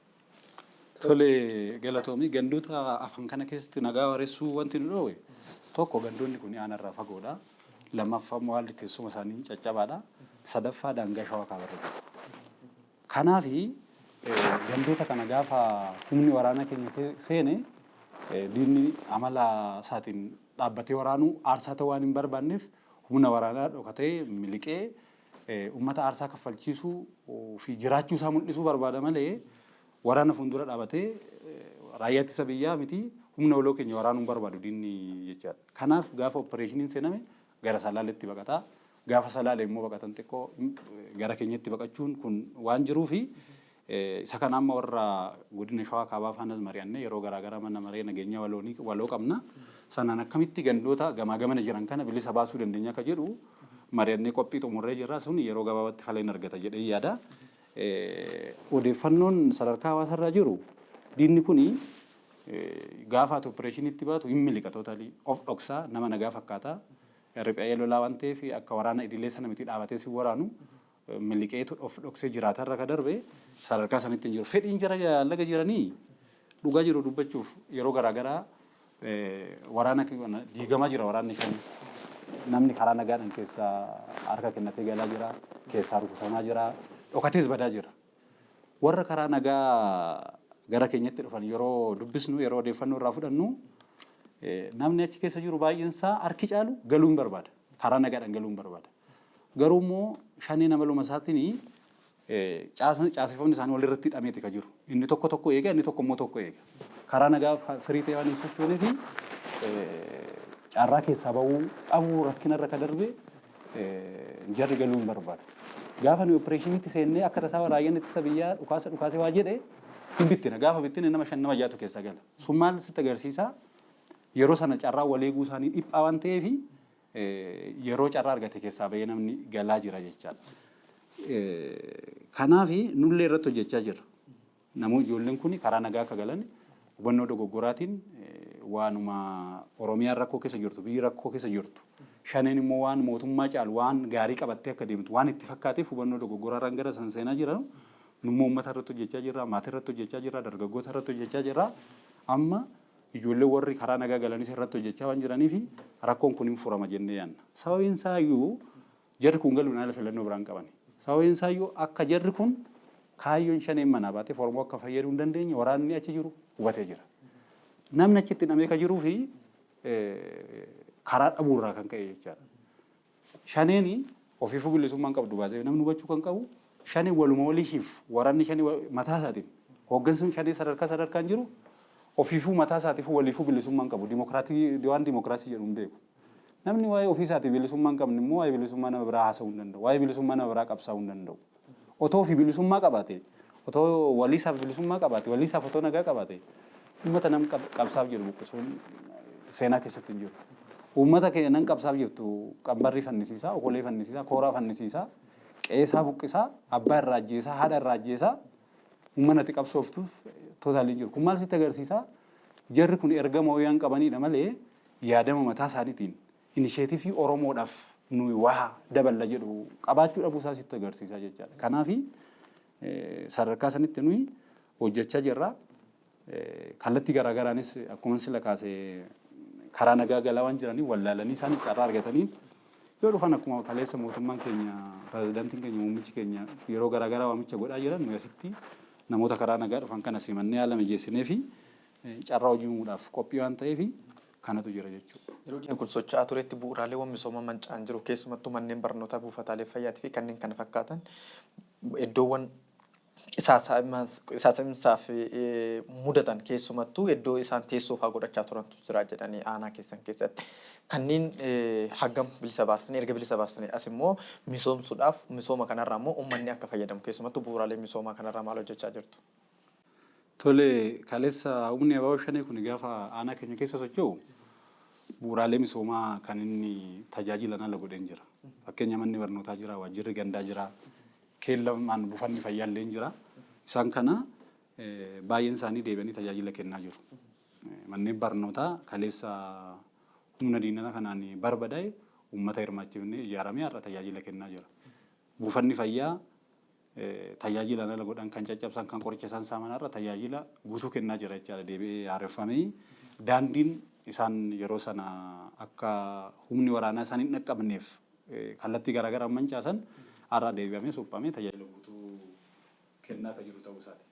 Tole, galatoomii. Gandoota afan kana keessatti nagaa waaressuu wanti nu dhoowwe, tokko, gandoonni kun aanarraa fagoodha. Lammaffaa immoo haalli teessuma isaanii caccabaadha. Sadaffaa daangaa Shawaa Kaabarra jiru. Kanaafi gandoota kana gaafa humni waraanaa keenya seene diinni amala isaatiin dhaabbatee waraanuu, aarsaa ta'uu waan hin barbaanneef humna waraanaa dhokatee miliqee uummata aarsaa kaffalchiisuu fi jiraachuu isaa mul'isuu barbaada malee waraana fuuldura dhaabatee raayyaa ittisa biyyaa miti humna waloo keenya waraanuu hin barbaadu diinni jechaadha. Kanaaf gaafa opereeshiniin seename gara Salaaletti baqataa. Gaafa Salaale immoo baqatan xiqqoo gara keenyatti baqachuun kun waan jiruufi isa kana amma warra godina Shawaa Kaabaa faanas mari'annee yeroo garaagaraa mana maree nageenyaa waloo qabna. Sanaan akkamitti gandoota gamaa gamana jiran kana bilisa baasuu dandeenya akka jedhu mari'annee qophii xumurree jirra. Sun yeroo gabaabaatti fala hin argata jedhee yaada. Odeeffannoon sadarkaa hawaasarraa jiru, diinni kuni gaafa ati opereeshiniitti baatu hin miliqa, totally of dhoksaa, nama nagaa fakkaata. Riphee lolaa waan ta'eef akka waraana idilee sana miti dhaabatee si waraanu, miliqeetu of dhoksee jiraatarra ka darbe sadarkaa sanitti hin jiru. Fedhiin jara laga jiranii dhugaa jiru dubbachuuf yeroo garaagaraa Waraana diigamaa jira waraanni shanii. Namni karaa nagaadhaan keessaa harka kennatee galaa jira, keessaa rukutamaa jira, dhokatees badaa jira. Warra karaa nagaa gara keenyatti dhufan yeroo dubbisnu, yeroo odeeffannoo irraa fudhannu, namni achi keessa jiru baay'een isaa harki caalu galuu hin barbaada. Karaa nagaadhaan galuu hin barbaada. Garuu immoo shaneen amaluma isaatiin caaseffamni isaanii walirratti hidhameeti kan jiru. Inni tokko tokko eega, inni tokko immoo tokko eega. Karaa nagaa firii ta'e waan hin sochoonee fi carraa keessaa bahuu dhabuu rakkina irra kan darbe jarri galuu hin barbaadu. Gaafa nuyi opereeshiniitti seennee akka tasaa raayyaan ittisa biyyaa dhukaasa dhukaasee waa jedhe hin bittina. Gaafa bittine nama shan nama ja'atu keessaa gala. Sun maal sitti agarsiisa? Yeroo sana carraa wal eeguu isaanii dhiphaa waan ta'eef yeroo carraa argate keessaa bahee namni galaa jira jechaadha. Kanaaf nullee irratti hojjechaa jirra. Namoonni ijoolleen kun karaa nagaa akka galan hubannoo dogoggoraatiin waanuma Oromiyaan rakkoo keessa jirtu, biyyi rakkoo keessa jirtu, shaneen immoo waan mootummaa caalu waan gaarii qabattee akka deemtu waan itti fakkaateef hubannoo dogoggoraarraan gara san seenaa jira. Nummoo uummata irratti hojjechaa jirra, maatii irratti hojjechaa jirra, dargaggoota irratti hojjechaa jirra. Amma ijoolleen warri karaa nagaa galanis irratti hojjechaa waan jiraniif rakkoon kun hin furama jennee yaadna. Sababiin isaa iyyuu jarri kun galuun ala filannoo biraan qaban. Sababiin isaa iyyuu akka jarri kun kaayyoon shaneen manaa baateef Oromoo akka fayyaduu hin dandeenye waraanni achi jiru hubatee jira. Namni achitti hidhamee kan jiruu fi karaa dhabuurraa kan ka'e jechaadha. Shaneen ofiifuu bilisummaa hin qabdu baasee namni hubachuu kan qabu shaneen waluma waliishiif waraanni shanee mataa isaatiin hooggansi shanee sadarkaa sadarkaan jiru ofiifuu mataa isaatiifuu waliifuu bilisummaa hin qabu. Dimokiraatii waan dimokiraasii jedhu hin beeku. Namni waa'ee ofii isaatii bilisummaa hin qabne immoo waa'ee bilisummaa nama biraa haasa'uu hin danda'u. Waa'ee bilisummaa nama biraa qabsaa'uu hin danda'u. Otoo ofii bilisummaa qabaate, otoo waliisaaf bilisummaa qabaate, waliisaaf otoo nagaa qabaate, uummata nam qabsaaf jedhu buqqisuun seenaa keessatti hin jiru. Uummata kee nan qabsaaf jirtu qambarrii fannisiisaa, okolee fannisiisaa, kooraa fannisiisaa, qeesaa buqqisaa, abbaa irraa ajjeesaa, haadha irraa ajjeesaa, uummata ati qabsooftuuf totally hin jiru. Kun maal sitti agarsiisaa? Jarri kun ergama wayii waan qabanidha malee yaadama mataa isaaniitiin inisheetifii Oromoodhaaf nuyi waa daballa jedhu qabaachuu dhabuu isaa sitti agarsiisa jechaadha. Kanaaf sadarkaa sanitti nuyi hojjechaa jirra. Kallattii garaagaraanis akkuma sila kaase karaa nagaa galaa waan jiraniif wallaalanii isaan carraa argatanii yoo dhufan akkuma kaleessa mootummaan keenya pirezidaantiin keenya muummichi keenya yeroo garaagaraa waamicha godhaa jiran nuyi asitti namoota karaa nagaa dhufan kana simannee haala mijeessinee fi carraa hojii uumuudhaaf qophii waan ta'eef kanatu jira jechuudha. Yeroo diinni kun socho'aa turetti bu'uuraaleewwan misoomaa manca'an jiru. Keessumattuu manneen barnootaa, buufataalee fayyaatii fi kanneen kana fakkaatan iddoowwan qisaasa'insaaf mudatan keessumattuu iddoo isaan teessoo fa'aa godhachaa turantu jira jedhanii aanaa keessan keessatti. Kanneen hagam bilisa baastanii erga bilisa baastanii as immoo misoomsuudhaaf misooma kanarraa immoo uummanni akka fayyadamu keessumattuu bu'uuraalee misoomaa kanarraa maal hojjechaa jirtu? Tole, kaleessa humni ABO Shanee kun gaafa aanaa keenya keessa socho'u bu'uuraalee misoomaa kan inni tajaajilan ala godheen jira. Fakkeenya manni barnootaa jira, waajjirri gandaa jira, keellamaan buufanni fayyaa illee jira. Isaan kana baay'een isaanii deebi'anii tajaajila kennaa jiru. Manneen barnootaa kaleessa humna diinaa kanaan barbadaa'e uummata hirmaachifnee ijaaramee har'a tajaajila kennaa jira. Buufanni fayyaa tajaajilaan ala godhan kan caccabsan kan qoricha isaan saaman har'a tajaajila guutuu kennaa jira jechaadha deebi'ee haareffamee. Daandiin isaan yeroo sana akka humni waraanaa isaan hin dhaqqabneef kallattii garaagaraan mancaasan har'a deebi'amee suphamee tajaajila guutuu kennaa kan jiru ta'uu isaati.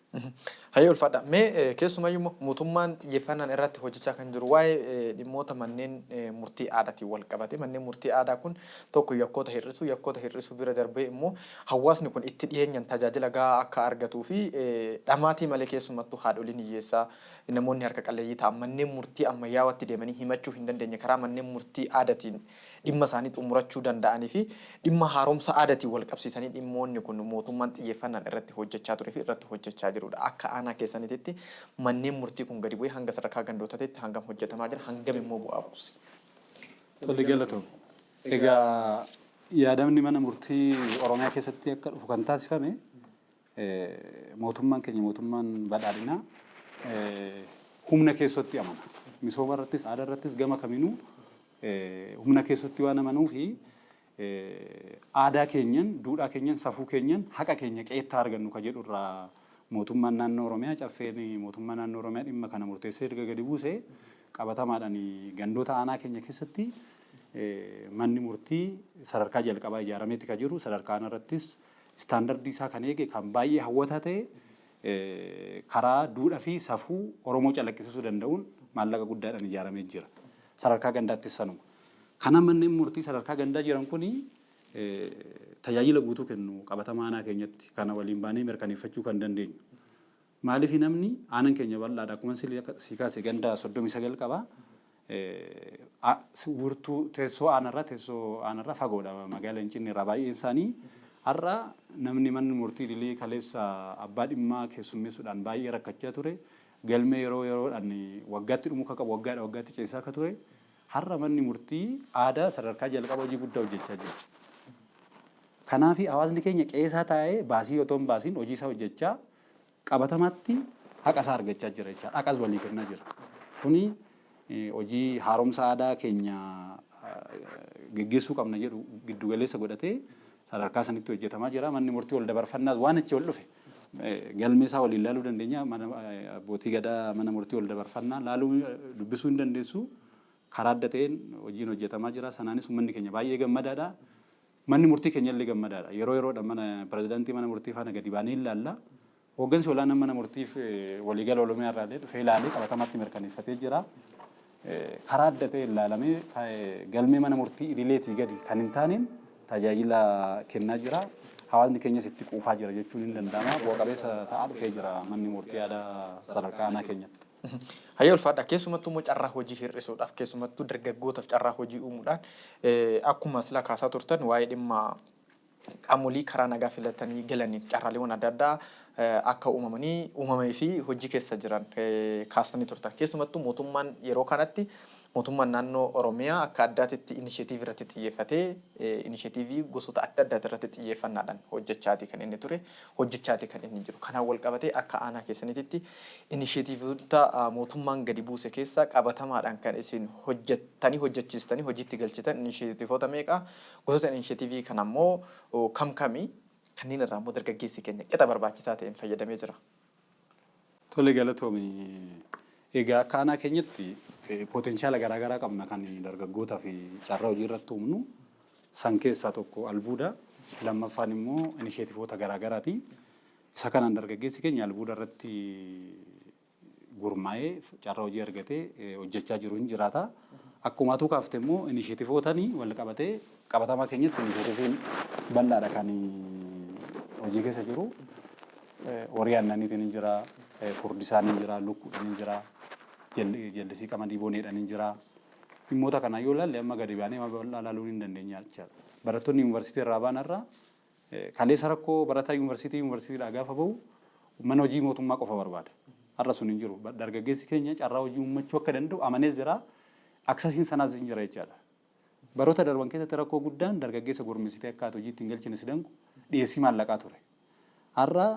Hayyee ulfaadha. Mee keessumayyuu immoo mootummaan xiyyeeffannaan irratti hojjechaa kan jiru waa'ee dhimmoota manneen murtii aadaatiin wal qabate. Manneen murtii aadaa kun tokko yakkoota hir'isuu, yakkoota hir'isuu bira darbee immoo hawaasni kun itti dhiyeenyaan tajaajila gahaa akka argatuu fi dhamaatii malee keessumattuu haadholiin hiyyeessaa namoonni harka qalleeyyii ta'an manneen murtii ammayyaawatti deemanii himachuu hin dandeenye karaa manneen murtii aadaatiin dhimma isaanii xumurachuu danda'anii fi dhimma haaromsa aadaatiin wal qabsiisanii dhimmoonni kun mootummaan xiyyeeffannaan irratti hojjechaa turee fi irratti hojjechaa jirudha. Akka aanaa keessaniititti manneen murtii kun gadi bu'ee hanga sadarkaa gandootaatti hangam hojjetamaa jira, hangam immoo bu'aa buuse? Tole, galatoom. Egaa yaadamni mana murtii Oromiyaa keessatti akka dhufu kan taasifame mootummaan keenya mootummaan badhaadhinaa humna keessatti amana. Misooma irrattis aadaa irrattis gama kaminuu humna keessatti waan amanuu fi aadaa keenyan, duudhaa keenyan, safuu keenyan haqa keenya qeettaa argannu ka jedhu irraa Mootummaan naannoo Oromiyaa, caffeen mootummaa naannoo Oromiyaa dhimma kana murteessee erga gadi buusee, qabatamaadhaan gandoota aanaa keenya keessatti manni murtii sadarkaa jalqabaa ijaarameeti kan jiru. Sadarkaa aanaa irrattis istaandardii isaa kan eege, kan baay'ee hawwataa ta'e, karaa duudhaa fi safuu Oromoo calaqqisiisuu danda'uun maallaqa guddaadhaan ijaaramee jira. Sadarkaa gandaattis sanuma. Kana manneen murtii sadarkaa gandaa jiran kuni tajaajila guutuu kennu qabatamaa aanaa keenyatti kana waliin baanee mirkaneeffachuu kan dandeenyu. Maaliif, namni aanaan keenya bal'aadha, akkuma sii kaase ganda 39 qaba. Wirtuu teessoo aanarraa fagoodha, magaalaa Hincinni irraa baay'een isaanii. Har'a namni manni murtii idilee kaleessa abbaa dhimmaa keessummeessuudhaan baay'ee rakkachaa ture. Galmee yeroo yeroodhaan waggaatti dhumuu akka qabu waggaadha waggaatti ceesisaa akka ture. Har'a manni murtii aadaa sadarkaa jalqaba hojii guddaa hojjechaa jira. Kanaaf hawaasni keenya qeesaa taa'ee baasii otoo hin baasiin hojii isaa hojjechaa qabatamaatti haqa isaa argachaa jira jechaadha. Haqas walii kennaa jira. Kuni hojii haaromsa aadaa keenya geggeessuu qabna jedhu giddugaleessa godhatee sadarkaa sanitti hojjetamaa jira. Manni murtii ol dabarfannaas waan achi ol dhufe galmee isaa waliin ilaaluu dandeenya. Mana abbootii gadaa mana murtii ol dabarfannaa laaluu, dubbisuu hin dandeessu. Karaa adda ta'een hojiin hojjetamaa jira. Sanaanis uummanni keenya baay'ee gammadaadha. Manni murtii keenya illee gammadaadha. Yeroo yeroodhaan mana pirezidaantii mana murtii faana gadi baanee ilaalla. Hooggansi olaanaan mana murtiif waliigala Oromiyaa irraa illee dhufee ilaalee qabatamaatti mirkaneeffatee jira. Karaa adda ta'een ilaalamee galmee mana murtii idileetii gadi kan hin taaneen tajaajila kennaa jira. Hawaasni keenyas itti quufaa jira jechuun hin danda'ama. Bu'a qabeessa ta'aa dhufee jira manni murtii aadaa sadarkaa aanaa keenyatti. Hayyee, ulfaadha. Keessumattuu immoo carraa hojii hir'isuudhaaf, keessumattuu dargaggootaaf carraa hojii uumuudhaan, akkuma sila kaasaa turtan waa'ee dhimma qaamolee karaa nagaa filatanii galaniif carraaleewwan adda addaa akka uumamanii uumamee fi hojii keessa jiran kaasanii turtan. Keessumattuu mootummaan yeroo kanatti, mootummaan naannoo Oromiyaa akka addaatitti inisheetiivii irratti xiyyeeffatee, inisheetiivii gosoota adda addaati irratti xiyyeeffannaadhaan hojjechaati kan inni ture, hojjechaati kan inni jiru. Kanaan wal qabatee akka aanaa keessaniititti inisheetiivota mootummaan gadi buuse keessaa qabatamaadhaan kan isin hojjettanii, hojjechiistanii hojiitti galchitan inisheetiivota meeqa? Gosoota inisheetiivii kana immoo kam kami? Kanneen irraa immoo dargaggeessi keenya qixa barbaachisaa ta'een fayyadamee jira? Tole, galatoomi. Egaa akka aanaa keenyatti potential garaagaraa qabna kan dargaggootaa fi carraa hojii irratti uumnu. San keessaa tokko albuuda, lammaffaan immoo inisheetivoota garaagaraati. Isa kanaan dargaggeessi keenya albuuda irratti gurmaa'ee carraa hojii argatee hojjechaa jiru hin jiraata. Akkuma atuu kaafte immoo inisheetivootanii wal qabatee qabatamaa keenyatti inisheetiviin bal'aadha kan hojii keessa jiru. Horii aannaniitiin hin jira, furdisaan hin jira, lukkuudhaan hin jira, jallisii qamadii boneedhaan hin jira. Dhimmoota kana yoo ilaalle amma gadi baanee bal'aa ilaaluun hin dandeenya jechaadha. Barattoonni yuunivarsiitii irraa ba'an irraa kaleessa rakkoo barataa yuunivarsiitiidhaa gaafa bahu mana hojii mootummaa qofa barbaada. Har'a sun hin jiru. Dargaggeessi keenya carraa hojii uummachuu akka danda'u amanees jira. Accessiin sanaas hin jira jechaadha. Baroota darban keessatti rakkoo guddaan dargaggeessa gurmeessitee akka ati hojii ittiin galchine si danqu dhiyeessii maallaqaa ture. Har'a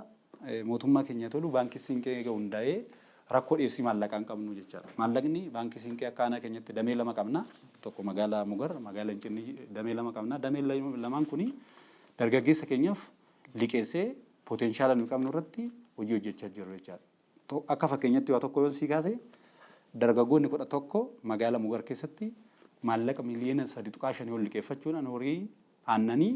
mootummaa keenya tolu baankii siinqee eega hundaa'ee rakkoo dhiyeessii maallaqaa hin qabnu jechaadha. Maallaqni baankii siinqee akka aanaa keenyatti damee lama qabna. Tokko magaalaa Mugar, magaalaa Hincinnii damee lama qabna. Damee lamaan kuni dargaggeessa keenyaaf liqeessee potential nuyi qabnu irratti hojii hojjechaa jiru jechaadha. Akka fakkeenyatti waa tokko yoon sii kaase, dargaggoonni 11 magaalaa Mugar keessatti maallaqa miliyoona 3.5 ol liqeeffachuudhaan horii aannanii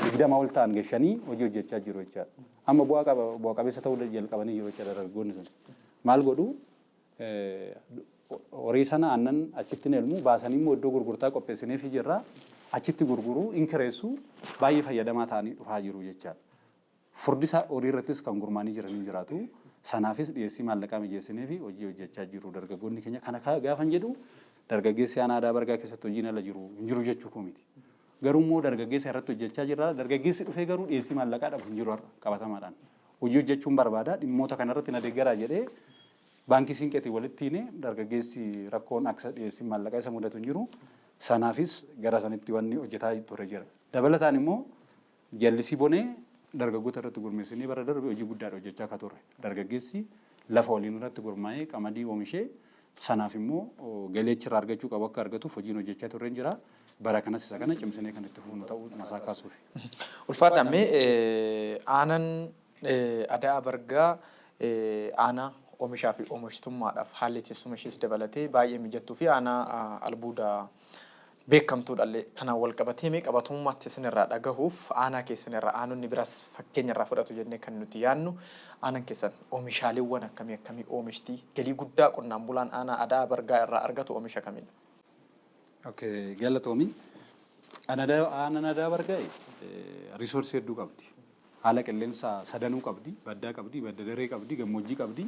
20 ol ta'an gashanii hojii hojjechaa jiru jechaadha. Amma bu'aa qaba, bu'a qabeessa ta'uu jalqabanii jiru jechaadha dargaggoonni sun. Maal godhu? Horii sana aannan achitti hin elmu, baasanii immoo iddoo gurgurtaa qopheessineefii jirra. Achitti gurguruu hin kireessu, baay'ee fayyadamaa ta'anii dhufaa jiru jechaadha. Furdisa horii irrattis kan gurmaanii jiran hin jiraatu. Sanaafis dhiyeessii maallaqaa mijeessinee fi hojii hojjechaa jiru dargaggoonni keenya. Kana gaafan jedhu dargaggeessi aanaa Aadaa Bargaa keessatti hojiin ala jiru hin jiru jechuu koo miti. Garuu immoo dargaggeessa irratti hojjechaa jirra. Dargaggeessi dhufee garuu dhiyeessii maallaqaa dhabu hin jiru har'a qabatamaadhaan. Hojii hojjechuun barbaada, dhimmoota kanarratti na deeggaraa jedhee baankii siinqeetiin walitti hiine dargaggeessi rakkoon akka dhiyeessii maallaqaa isa mudatu hin jiru. Sanaafis gara sanitti wanni hojjetaa ture jira. Dabalataan immoo jallisii bonee dargaggoota irratti gurmeessinee bara darbe hojii guddaadha hojjechaa akka turre. Dargaggeessi lafa waliin irratti gurmaa'ee qamadii oomishee sanaaf immoo galii achirraa argachuu qabu akka argatuuf hojiin hojjechaa turre jira. Bara kanas isa kana cimsinee kan itti fufnu ta'uu masaa kaasuuf. Ulfaadha. Mee aanaan Ada'aa Bargaa aanaa oomishaa fi oomishtummaadhaaf haalli teessuma ishees dabalatee baay'ee mijattuu fi aanaa albuuda beekamtuudhallee kanaan wal qabatee, mee qabatamummaatti isinirraa dhagahuuf, aanaa keessanirraa aanonni biraas fakkeenya irraa fudhatu jennee kan nuti yaadnu, aanaan keessan oomishaaleewwan akkamii akkamii oomishti? Galii guddaa qonnaan bulaan aanaa Ada'aa Bargaa irraa argatu oomisha kamidha? Okay, galatoomi. Aanaan Ada'aa Bargaa resource hedduu qabdi. Haala qilleensaa sadanuu qabdi. Baddaa qabdi, badda daree qabdi, gammoojjii qabdi.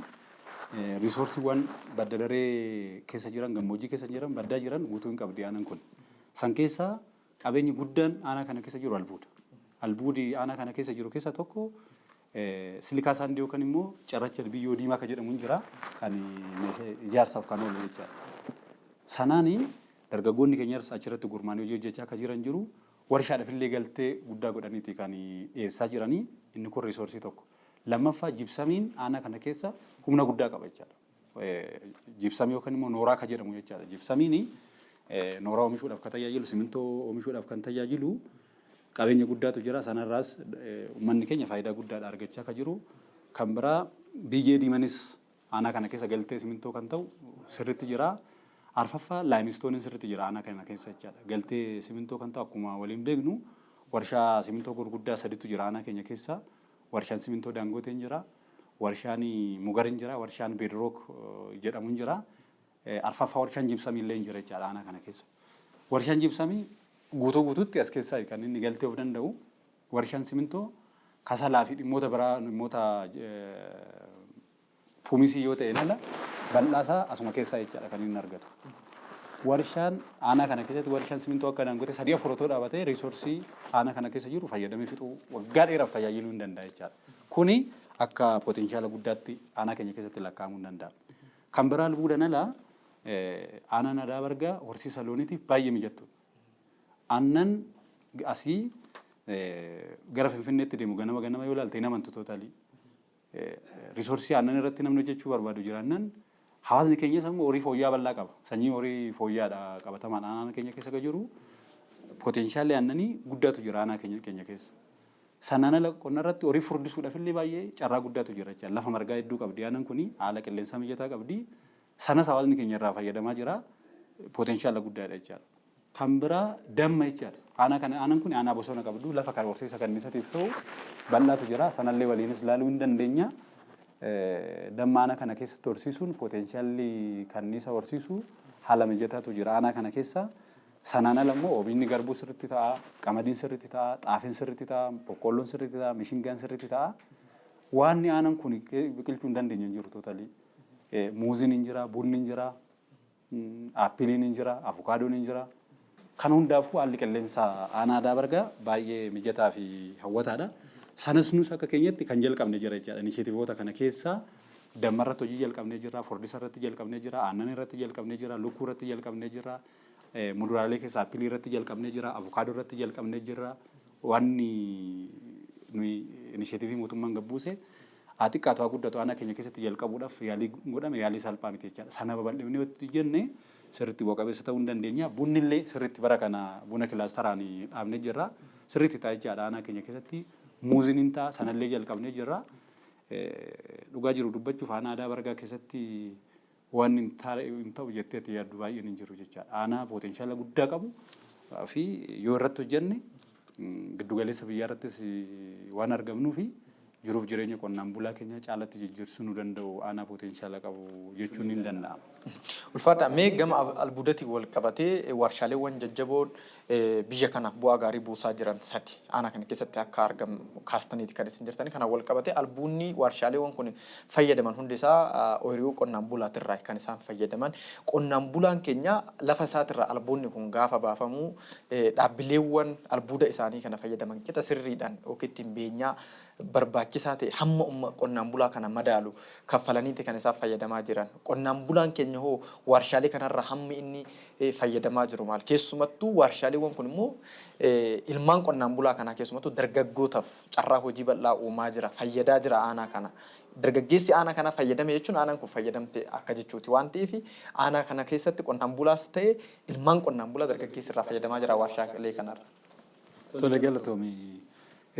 Resourceiiwwan badda daree keessa jiran, gammoojjii keessa jiran, baddaa jiran guutuu hin qabdi aanaan kun. San keessaa qabeenyi guddaan aanaa kana keessa jiru albuuda. Albuudi aanaa kana keessa jiru keessaa tokko silica sand yookaan immoo cirracha biyyoo diimaa kan jedhamu hin jira, kan ijaarsaaf kan oolu jechaadha. Sanaani dargaggoonni keenyas achirratti gurmaanii hojii hojjechaa akka jiran jiru. Warshaadhaaf illee galtee guddaa godhaniiti kan dhiyeessaa jiranii. Inni kun resource tokko. Lammaffaa, gypsumiin aanaa kana keessa humna guddaa qaba jechaadha. Gypsum yookaan immoo nooraa kan jedhamu jechaadha. Gypsumiin nooraa oomishuudhaaf kan tajaajilu, simintoo oomishuudhaaf kan tajaajilu qabeenya guddaatu jira. Sanarraas uummanni keenya faayidaa guddaadha argachaa kan jiru. Kan biraa biyyee diimanis aanaa kana keessa galtee simintoo kan ta'u sirriitti jira. Arfaffaa, limestoneiin sirriitti jira aanaa kana keessa jechaadha. Galtee simintoo kan ta'u akkuma waliin beeknu warshaa simintoo gurguddaa saditu jira aanaa keenya keessa. Warshaan simintoo Daangooteen jira. Warshaan Mugar hin jira. Warshaan Bedrock jedhamu hin jira. Arfaffaa, warshaan gypsumii illee hin jira jechaadha aanaa kana keessa. Warshaan gypsumii guutuu guutuutti as keessaa kan inni galtee of danda'u. Warshaan simintoo kasalaa fi dhimmoota biraa, dhimmoota pumice yoo ta'e ala, bal'aasaa asuma keessaa jechaadha kan inni argatu. Warshaan aanaa kana keessatti, warshaan simintoo akka Daangootee sadii afur otoo dhaabatee, resource aanaa kana keessa jiru fayyadamee fixuu, waggaa dheeraaf tajaajiluu hin danda'a jechaadha. Kuni akka potential guddaatti aanaa keenya keessatti lakkaa'amuu hin danda'a. Kan biraa, albuudan alaa aanaan Ada'aa Bargaa horsiisa looniitiif baay'ee mijattuudha. Aannan asii gara Finfinneetti deemu ganama ganama yoo ilaalte hin amantu totally. Resource aannan irratti namni hojjechuu barbaadu jiraannaan, hawaasni keenyas ammoo horii fooyya'aa bal'aa qaba. Sanyii horii fooyya'aadha qabatamaan aanaa keenya keessa kan jiru. Potentialli aannanii guddaatu jira aanaa keenya keessa. Sanaan ala qonna irratti horii furdisuudhaaf illee baay'ee carraa guddaatu jira jechuudha. Lafa margaa hedduu qabdi aanaan kuni, haala qilleensaa mijataa qabdi. Sanas hawaasni keenya irraa fayyadamaa jira. Potential guddaadha jechaadha. Kan biraa damma jechaadha. Aanaa kana, aanaan kun aanaa bosona qabdu, lafa kan horsiisa kanniisatiif ta'u bal'aatu jira. Sanallee waliinis ilaaluu hin dandeenya. Damma aanaa kana keessatti horsiisuun, potentialli kanniisa horsiisuu haala mijataatu jira aanaa kana keessa. Sanaan ala immoo oomishni garbuu sirriitti ta'a, qamadiin sirriitti ta'a, xaafiin sirriitti ta'a, boqqoolloon sirriitti ta'a, mishingaan sirriitti ta'a. Waanni aanaan kun biqilchuu hin dandeenye hin jiru totally. Muuziin hin jira, bunni hin jira, appleiin hin jira, avocadon hin jira. Kan hundaafuu haalli qilleensaa aanaa Ada'aa Bargaa baay'ee mijataa fi hawwataadha. Sanas nus akka keenyatti kan jalqabne jira jechaadha. Initiativeoota kana keessaa damma irratti hojii jalqabnee jirra, furdisa irratti jalqabnee jira, aannan irratti jalqabnee jira, lukkuu irratti jalqabnee jira, muduraalee keessaa apple irratti jalqabnee jira, avocado irratti jalqabnee jira. Wanni nuyi initiative mootummaan gabbuuse haa xiqqaatu haa guddatu aanaa keenya keessatti jalqabuudhaaf yaalii godhame yaalii salphaa miti jechaadha. Sana babal'ifnee yoo jenne sirriitti bu'a qabeessa ta'uu hin dandeenya. Bunni illee sirriitti bara kana buna clusteraan dhaabnee jirra. Sirriitti ta'a jechaadha aanaa keenya keessatti. Muuziin hin ta'a, sanallee jalqabnee jirra. Dhugaa jiru dubbachuuf, aanaa Ada'aa Bargaa keessatti waan hin ta'u jettee ati yaaddu baay'een hin jiru jechaadha. Aanaa potential guddaa qabu fi yoo irratti hojjenne giddugaleessa biyyaa irrattis waan argamnuu fi jiruuf jireenya qonnaan bulaa keenya caalatti jijjiirsuu nu danda'u, aanaa potential qabu jechuun ni danda'ama. Ulfaadha. Mee gama albuudatiin wal qabatee warshaaleewwan jajjaboon biyya kanaaf bu'aa gaarii buusaa jiran sadi aanaa kana keessatti akka argamu kaastaniiti kan isin jirtani. Kanaan wal qabatee albuunni warshaaleewwan kun fayyadaman hundi isaa ooyiruu qonnaan bulaatirraa kan isaan fayyadaman. Qonnaan bulaan keenya lafa isaatirraa albuunni kun gaafa baafamu, dhaabbileewwan albuuda isaanii kana fayyadaman qixa sirriidhaan yookiin ittiin beenyaa barbaachisaa ta'e hamma qonnaan bulaa kana madaalu kaffalaniiti kan isaan fayyadamaa jiran. Qonnaan bulaan keenya hoo warshaalee kanarraa hammi inni fayyadamaa jiru maal? Keessumattuu warshaaleewwan kun immoo ilmaan qonnaan bulaa kanaa keessumattuu dargaggootaaf carraa hojii bal'aa uumaa jira, fayyadaa jira aanaa kana. Dargaggeessi aanaa kanaa fayyadame jechuun aanaan kun fayyadamte akka jechuuti waan ta'eef aanaa kana keessatti qonnaan bulaas ta'e ilmaan qonnaan bulaa dargaggeessi irraa fayyadamaa jira warshaalee kanarra. Tole, galatoomi.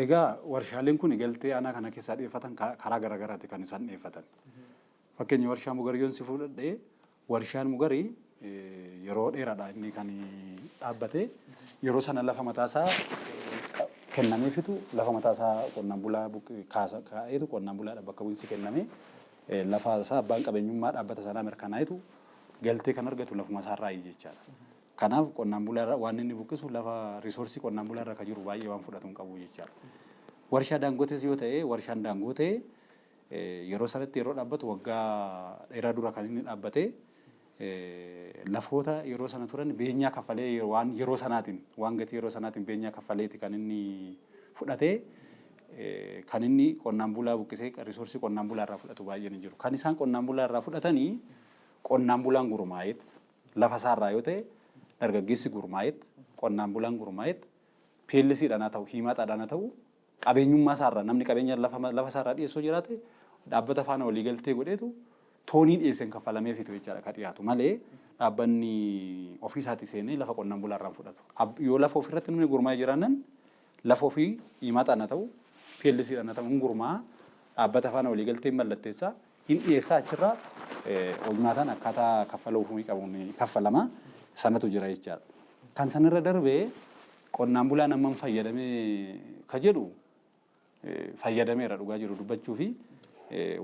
Egaa warshaaleen kun galtee aanaa kana keessaa dhiyeeffatan karaa garaagaraati kan isaan dhiyeeffatan. Fakkeenya warshaa Mugariyyoon si fudhadhee, warshaan Mugarii yeroo dheeraadha inni kan dhaabbate. Yeroo sana lafa mataasaa kennameefitu, lafa mataasaa qonnaan bulaa kaa'eetu, qonnaan bulaadha bakka bu'iinsi kenname, lafa isaa abbaan qabeenyummaa dhaabbata sanaa mirkanaa'etu galtee kan argatu lafuma isaarraa jechaadha. Kanaaf qonnaan bulaa waan inni buqqisu lafa resource qonnaan bulaa irra kan jiru baay'ee waan fudhatu hin qabu jechaadha. Warshaa Daangootes yoo ta'e, warshaan Daangootee yeroo sanatti yeroo dhaabbatu, waggaa dheeraa dura kan inni dhaabbate, lafoota yeroo sana turan beenyaa kaffalee, waan yeroo sanaatiin, waan gatii yeroo sanaatiin beenyaa kaffaleeti kan inni fudhatee. Kan inni qonnaan bulaa buqqisee resource qonnaan bulaa irraa fudhatu baay'een hin jiru. Kan isaan qonnaan bulaa irraa fudhatanii, qonnaan bulaan gurmaa'eet lafa isaarraa yoo ta'e, dargaggeessi gurmaa'eet, qonnaan bulaan gurmaa'eet, PLCdhaan haa ta'u, himaxaadhaan haa ta'u, qabeenyummaa isaarraa namni qabeenya lafa isaarraa dhiyeessoo jiraate dhaabbata faana waliigaltee godheetu toonii dhiyeesseen kaffalameefitu jechaadha kan dhiyaatu malee dhaabbanni ofii isaatii seenee lafa qonnaan bulaa irraa fudhatu. Yoo lafa ofirratti namni gurmaa'ee jiraannan, lafa ofii himaxaan haa ta'u, PLCdhaan haa ta'u, hin gurmaa'a, dhaabbata faana waliigaltee mallatteessaa, hin dhiyeessaa, achirraa hojmaataan akkaataa kaffaluu ofii qabuun kaffalama, sanatu jira jechaadha. Kan sanarra darbee qonnaan bulaan hammam fayyadamee ka jedhu, fayyadameera dhugaa jiru dubbachuu fi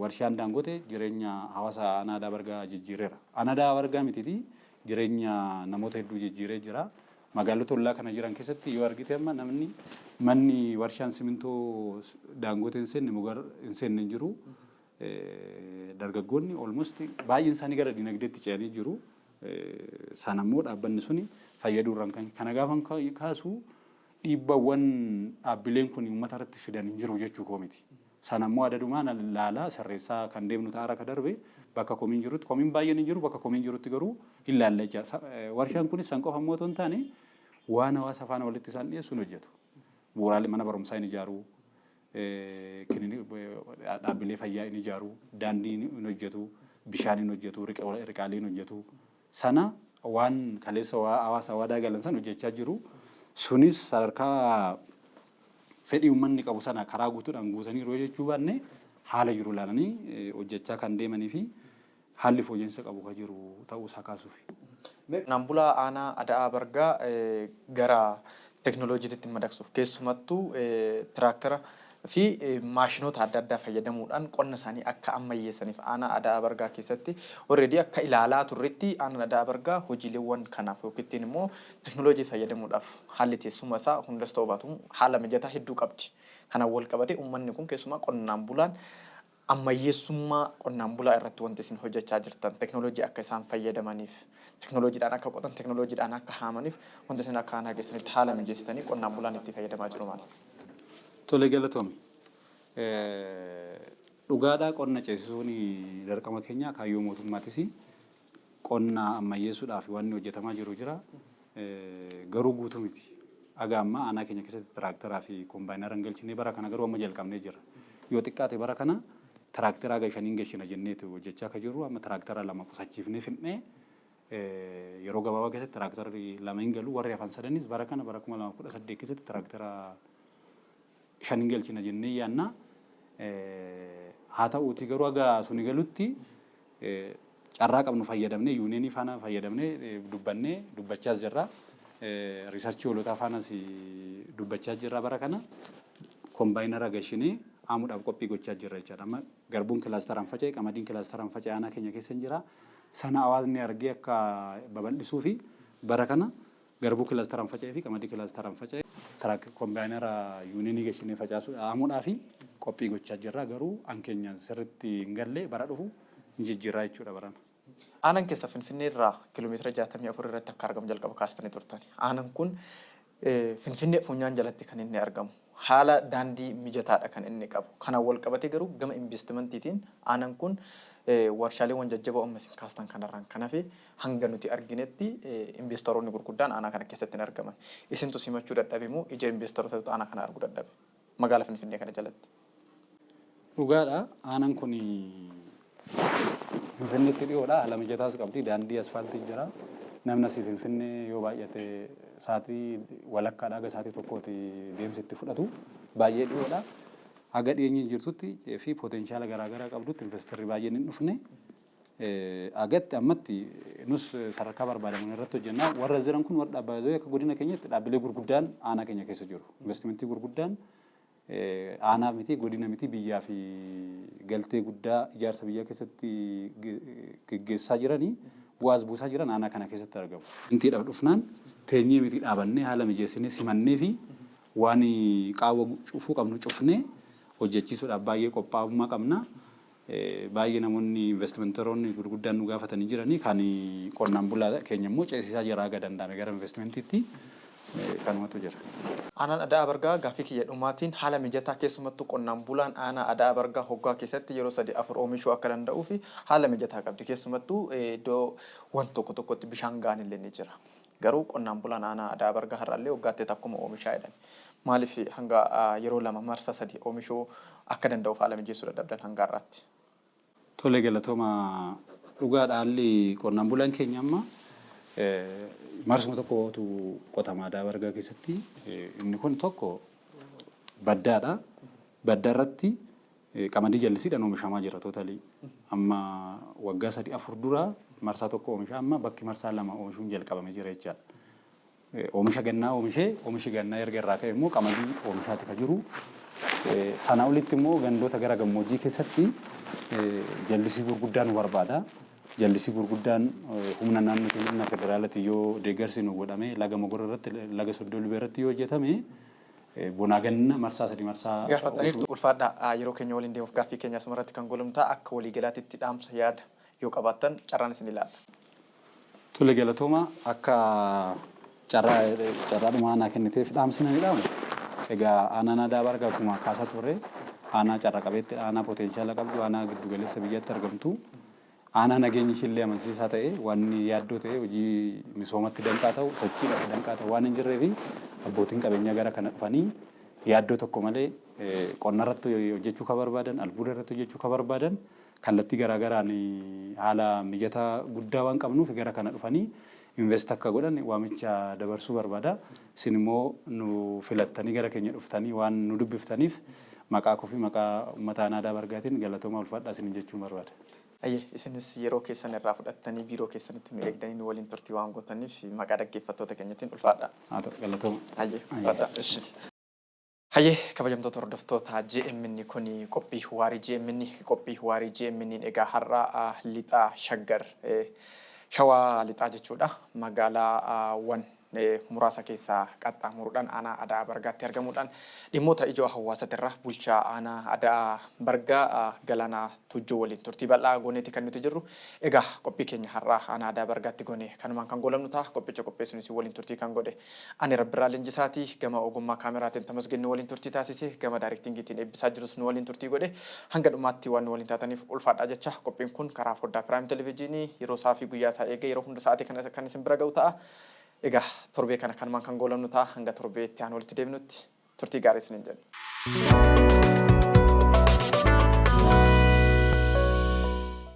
warshaan Daangote jireenya hawaasa aanaa Ada'aa Bargaa jijjiireera. Aanaa Ada'aa Bargaa mitiiti, jireenya namoota hedduu jijjiiree jira. Magaalota ollaa kana jiran keessatti yoo argite, amma namni manni warshaan simintoo Daangote hin seenne, Mugar hin seenne hin jiru. Dargaggoonni almost baay'een isaanii gara dinagdeetti ce'anii jiru. Sana immoo dhaabbanni suni fayyaduu irraan kan kana gaafan kaasu, dhiibbawwan dhaabbileen kun uummata irratti fidan hin jiru jechuu koo miti. Sana immoo adadumaan laalaa sirreessaa kan deemnu ta'aara ka darbe, bakka komiin jirutti, komiin baay'een hin jiru, bakka komiin jirutti garuu hin laalla jecha. Warshaan kunis san qofa immoo otoo hin taane waan hawaasa faana walitti isaan dhiyeessu hin hojjetu. Bu'uuraalee mana barumsaa hin ijaaru, dhaabbilee fayyaa hin ijaaru, daandii hin hojjetu, bishaan hin hojjetu, riqaalee hin hojjetu. Sana waan kaleessa hawaasa waadaa galan san hojjechaa jiru. Sunis sadarkaa fedhii uummanni qabu sana karaa guutuudhaan guutaniiru jechuu baanne, haala jiru ilaalanii hojjechaa kan deemanii fi haalli fooyya'insa qabu kan jiru ta'uu isaa kaasuuf. Qonnaan bulaa aanaa Ada'aa Bargaa gara teknooloojiitti madaqsuuf, keessumattuu tiraaktara fi maashinoota adda addaa fayyadamuudhaan qonna isaanii akka ammayyeessaniif, aanaa Ada'aa Bargaa keessatti already akka ilaalaa turretti aanaan Ada'aa Bargaa hojiileewwan kanaaf yookiin immoo teknooloojii fayyadamuudhaaf haalli teessuma isaa hundas ta'uu baatu haala mijataa hedduu qabdi. Kanaan wal qabatee uummanni kun, keessumaa qonnaan bulaan, ammayyeessummaa qonnaan bulaa irratti wanti isin hojjechaa jirtan, teknooloojii akka isaan fayyadamaniif, teknooloojiidhaan akka qotan, teknooloojiidhaan akka haamaniif wanti isin akka aanaa keessanitti haala mijeessitanii qonnaan bulaan itti fayyadamaa jiru maali? Tole, galatoomi. Dhugaadhaa, qonna ceesisuun dirqama keenya, kaayyoo mootummaatis. Qonna ammayyeessuudhaaf wanni hojjetamaa jiru jira. Garuu guutuu miti. Aga ammaa aanaa keenya keessatti tiraaktaraa fi kombaayinara hin galchine. Bara kana garuu amma jalqabnee jira. Yoo xiqqaate bara kana tiraaktaraa haga shaniin galchina jenneetu hojjechaa akka jirru. Amma tiraaktara 2 qusachiifnee fidnee yeroo gabaabaa keessatti tiraaktarri 2 hin galu. Warri hafan sadanis bara kana, bara 2018 keessatti tiraaktara 5 hin galchina jennee yaanna. Haa ta'uutii garuu haga suni galutti carraa qabnu fayyadamnee, yuuniyeenii faana fayyadamnee dubbannee dubbachaas jirra. Research hoolotaa faanas dubbachaa jirra, bara kana kombaayinara gashinee haamuudhaaf qophii gochaa jirra jechaadha. Amma garbuun kilaastaraan faca'e, qamadiin kilaastaraan faca'e aanaa keenya keessa hin jira. Sana hawaasni argee akka babal'isuu fi bara kana garbuu kilaastaraan faca'ee fi qamadii kilaastaraan faca'e kombaayinara yuuniyeenii gashinee facaasuu haamuudhaa fi qophii gochaa jirra. Garuu an keenya sirriitti hin galle, bara dhufu hin jijjiirraa jechuudha barana. Aanaan keessa Finfinnee irraa kiiloomeetira 64 irratti akka argamu jalqaba kaastanii turtan. Aanaan kun Finfinnee funyaan jalatti kan inni argamu. Haala daandii mijataadha kan inni qabu. Kanaan wal qabatee garuu gama investimentiitiin aanaan kun warshaaleewwan jajjaboo amma isin kaastan kanarraan kan hafe hanga nuti arginetti investoroonni gurguddaan aanaa kana keessatti hin argaman. Isintu simachuu dadhabe moo ija investorootatu aanaa kana arguu dadhabe? Magaala Finfinnee kana jalatti. Dhugaadha. Aanaan kun Finfinneetti dhiyoodha. Haala mijataas qabdi. Daandii asfaaltii jira. Namni asii Finfinnee yoo baay'ate sa'aatii walakkaadhaa haga sa'aatii tokkooti deemsi itti fudhatu. Baay'ee dhiyoodha. Haga dhiyeenyi jirtutti fi potenshaala garaagaraa qabdutti investarri baay'een hin dhufne. Agatti ammatti nus sadarkaa barbaadamuun irratti hojjenna. Warra jiran kun warra dhaabbilee akka godina keenyatti dhaabbilee gurguddaan aanaa keenya keessa jiru. Investimentii gurguddaan aanaa miti, godina miti, biyyaa fi galtee guddaa ijaarsa biyyaa keessatti geggeessaa jiranii bu'aas buusaa jiran aanaa kana keessatti argamu. Intiidhaaf dhufnaan teenyee miti, dhaabannee haala mijeessinee simannee fi waan qaawwa cufuu qabnu cufnee hojjechiisuudhaaf baay'ee qophaa'ummaa qabna. Baay'ee namoonni investimenteroonni gurguddaan nu gaafatanii jiranii, kan qonnaan bulaa keenya immoo ceesisaa jira haga danda'ame gara investimentiitti kanumatu jira. Aanaan Ada'aa Bargaa gaaffii kiyya dhumaatiin haala mijataa keessumattuu qonnaan bulaan aanaa Ada'aa Bargaa hoggaa keessatti yeroo sadii afur oomishuu akka danda'uu fi haala mijataa qabdi. Keessumattuu iddoo wanti tokko tokkotti bishaan ga'an illee ni jira. Garuu qonnaan bulaan aanaa Ada'aa Bargaa har'allee waggaatti takkuma oomishaa jedhan. Maaliif hanga yeroo lama marsa sadi oomishuu akka danda'uuf haala mijeessuu dadhabdan hanga har'aatti? Tole, galatooma. Dhugaadha, haalli qonnaan bulaan keenya amma marsuma tokkotu qotama Ada'aa Bargaa keessatti. Inni kun tokko baddaadha. Baddaa irratti qamadii jallisiidhaan oomishamaa jira totally. Amma waggaa 3 4 dura marsaa tokko oomisha, amma bakki marsaa lama oomishuun jalqabamee jira jechaadha. Oomisha gannaa oomishee, oomishi gannaa erga irraa ka'e immoo qamadii oomishaati ka jiru. Sana olitti immoo gandoota gara gammoojjii keessatti jallisii gurguddaa nu barbaada. Jallisii gurguddaan humna naannootiin, humna federaalatiin yoo deeggarsi nu godhame, laga Mogor irratti, laga Soddoo irratti yoo hojjetame, bonaa ganna marsaa sadi marsaa Gaafataniirtu, ulfaadhaa. Yeroo keenya waliin deemuuf gaaffii keenya asumarratti kan golumtaa akka waliigalaatitti dhaamsa yaada yoo qabaattan carraan isin ilaalla. Tole, galatooma. Akka carraa carraadhuma aanaa kenniteef dhaamsi nani dhaamu. Egaa aanaan Ada'aa Bargaa akkuma kaasaa turre aanaa carra qabeetti, aanaa potenshaala qabdu, aanaa giddu galeessa biyyatti argamtu, aanaa nageenyi ishiillee amansiisaa ta'e, waan yaaddoo ta'e, hojii misoomatti danqaa ta'u, sochiidhaaf danqaa ta'u waan hin jirree fi abbootiin qabeenyaa gara kana dhufanii yaaddoo tokko malee qonna irratti hojjechuu ka barbaadan, albuuda irratti hojjechuu ka barbaadan, kallattii garaagaraan haala mijataa guddaa waan qabnuuf gara kana dhufanii invest akka godhan waamicha dabarsuu barbaada. Isin immoo nu filattanii gara keenya dhuftanii waan nu dubbiftaniif maqaa koo fi maqaa uummata aanaa Ada'aa Bargaatiin galatooma, ulfaadhaa isinin jechuun barbaada. Ayyee, isinis yeroo keessan irraa fudhattanii biiroo keessanitti nu eegdanii nu waliin turtii waan gootaniif maqaa dhaggeeffattoota keenyatiin ulfaadhaa. Haa ta'u, galatooma. Ayyee, ulfaadhaa. Hayyee, kabajamtoota hordoftoota JMN, kun qophii waarii JMN. Qophii waarii JMN egaa har'a lixaa Shaggar, Shawaa Lixaa jechuudha, magaalaawwan muraasa keessaa qaxxaamuruudhaan aanaa Ada'aa Bargaatti argamuudhaan dhimmoota ijoo hawaasatirra bulchaa aanaa Ada'aa Bargaa Galaanaa Tujjoo waliin turtii bal'aa gooneeti kan nuti jirru. Egaa qophii keenya har'aa aanaa Ada'aa Bargaatti goone kanumaan kan goolabnu ta'a. Qophicha qopheessuun isin waliin turtii kan godhe ani Rabbirraa Leenjisaati. Gama ogummaa kaameraatiin Tamasgeen nu waliin turtii taasise, gama directingiitiin eebbisaa jirus nu waliin turtii godhe. Hanga dhumaatti waan nu waliin taataniif ulfaadhaa jecha, qophiin kun karaa foddaa Piraayim Televezyiinii yeroo isaa fi guyyaa isaa eegee yeroo hunda sa'aatii kana kan isin bira ga'u ta'a. Egaa torbee kana kanumaan kan goolabnu ta'a. Hanga torbee itti aanu walitti deebinutti turtii gaarii isiniin jenna.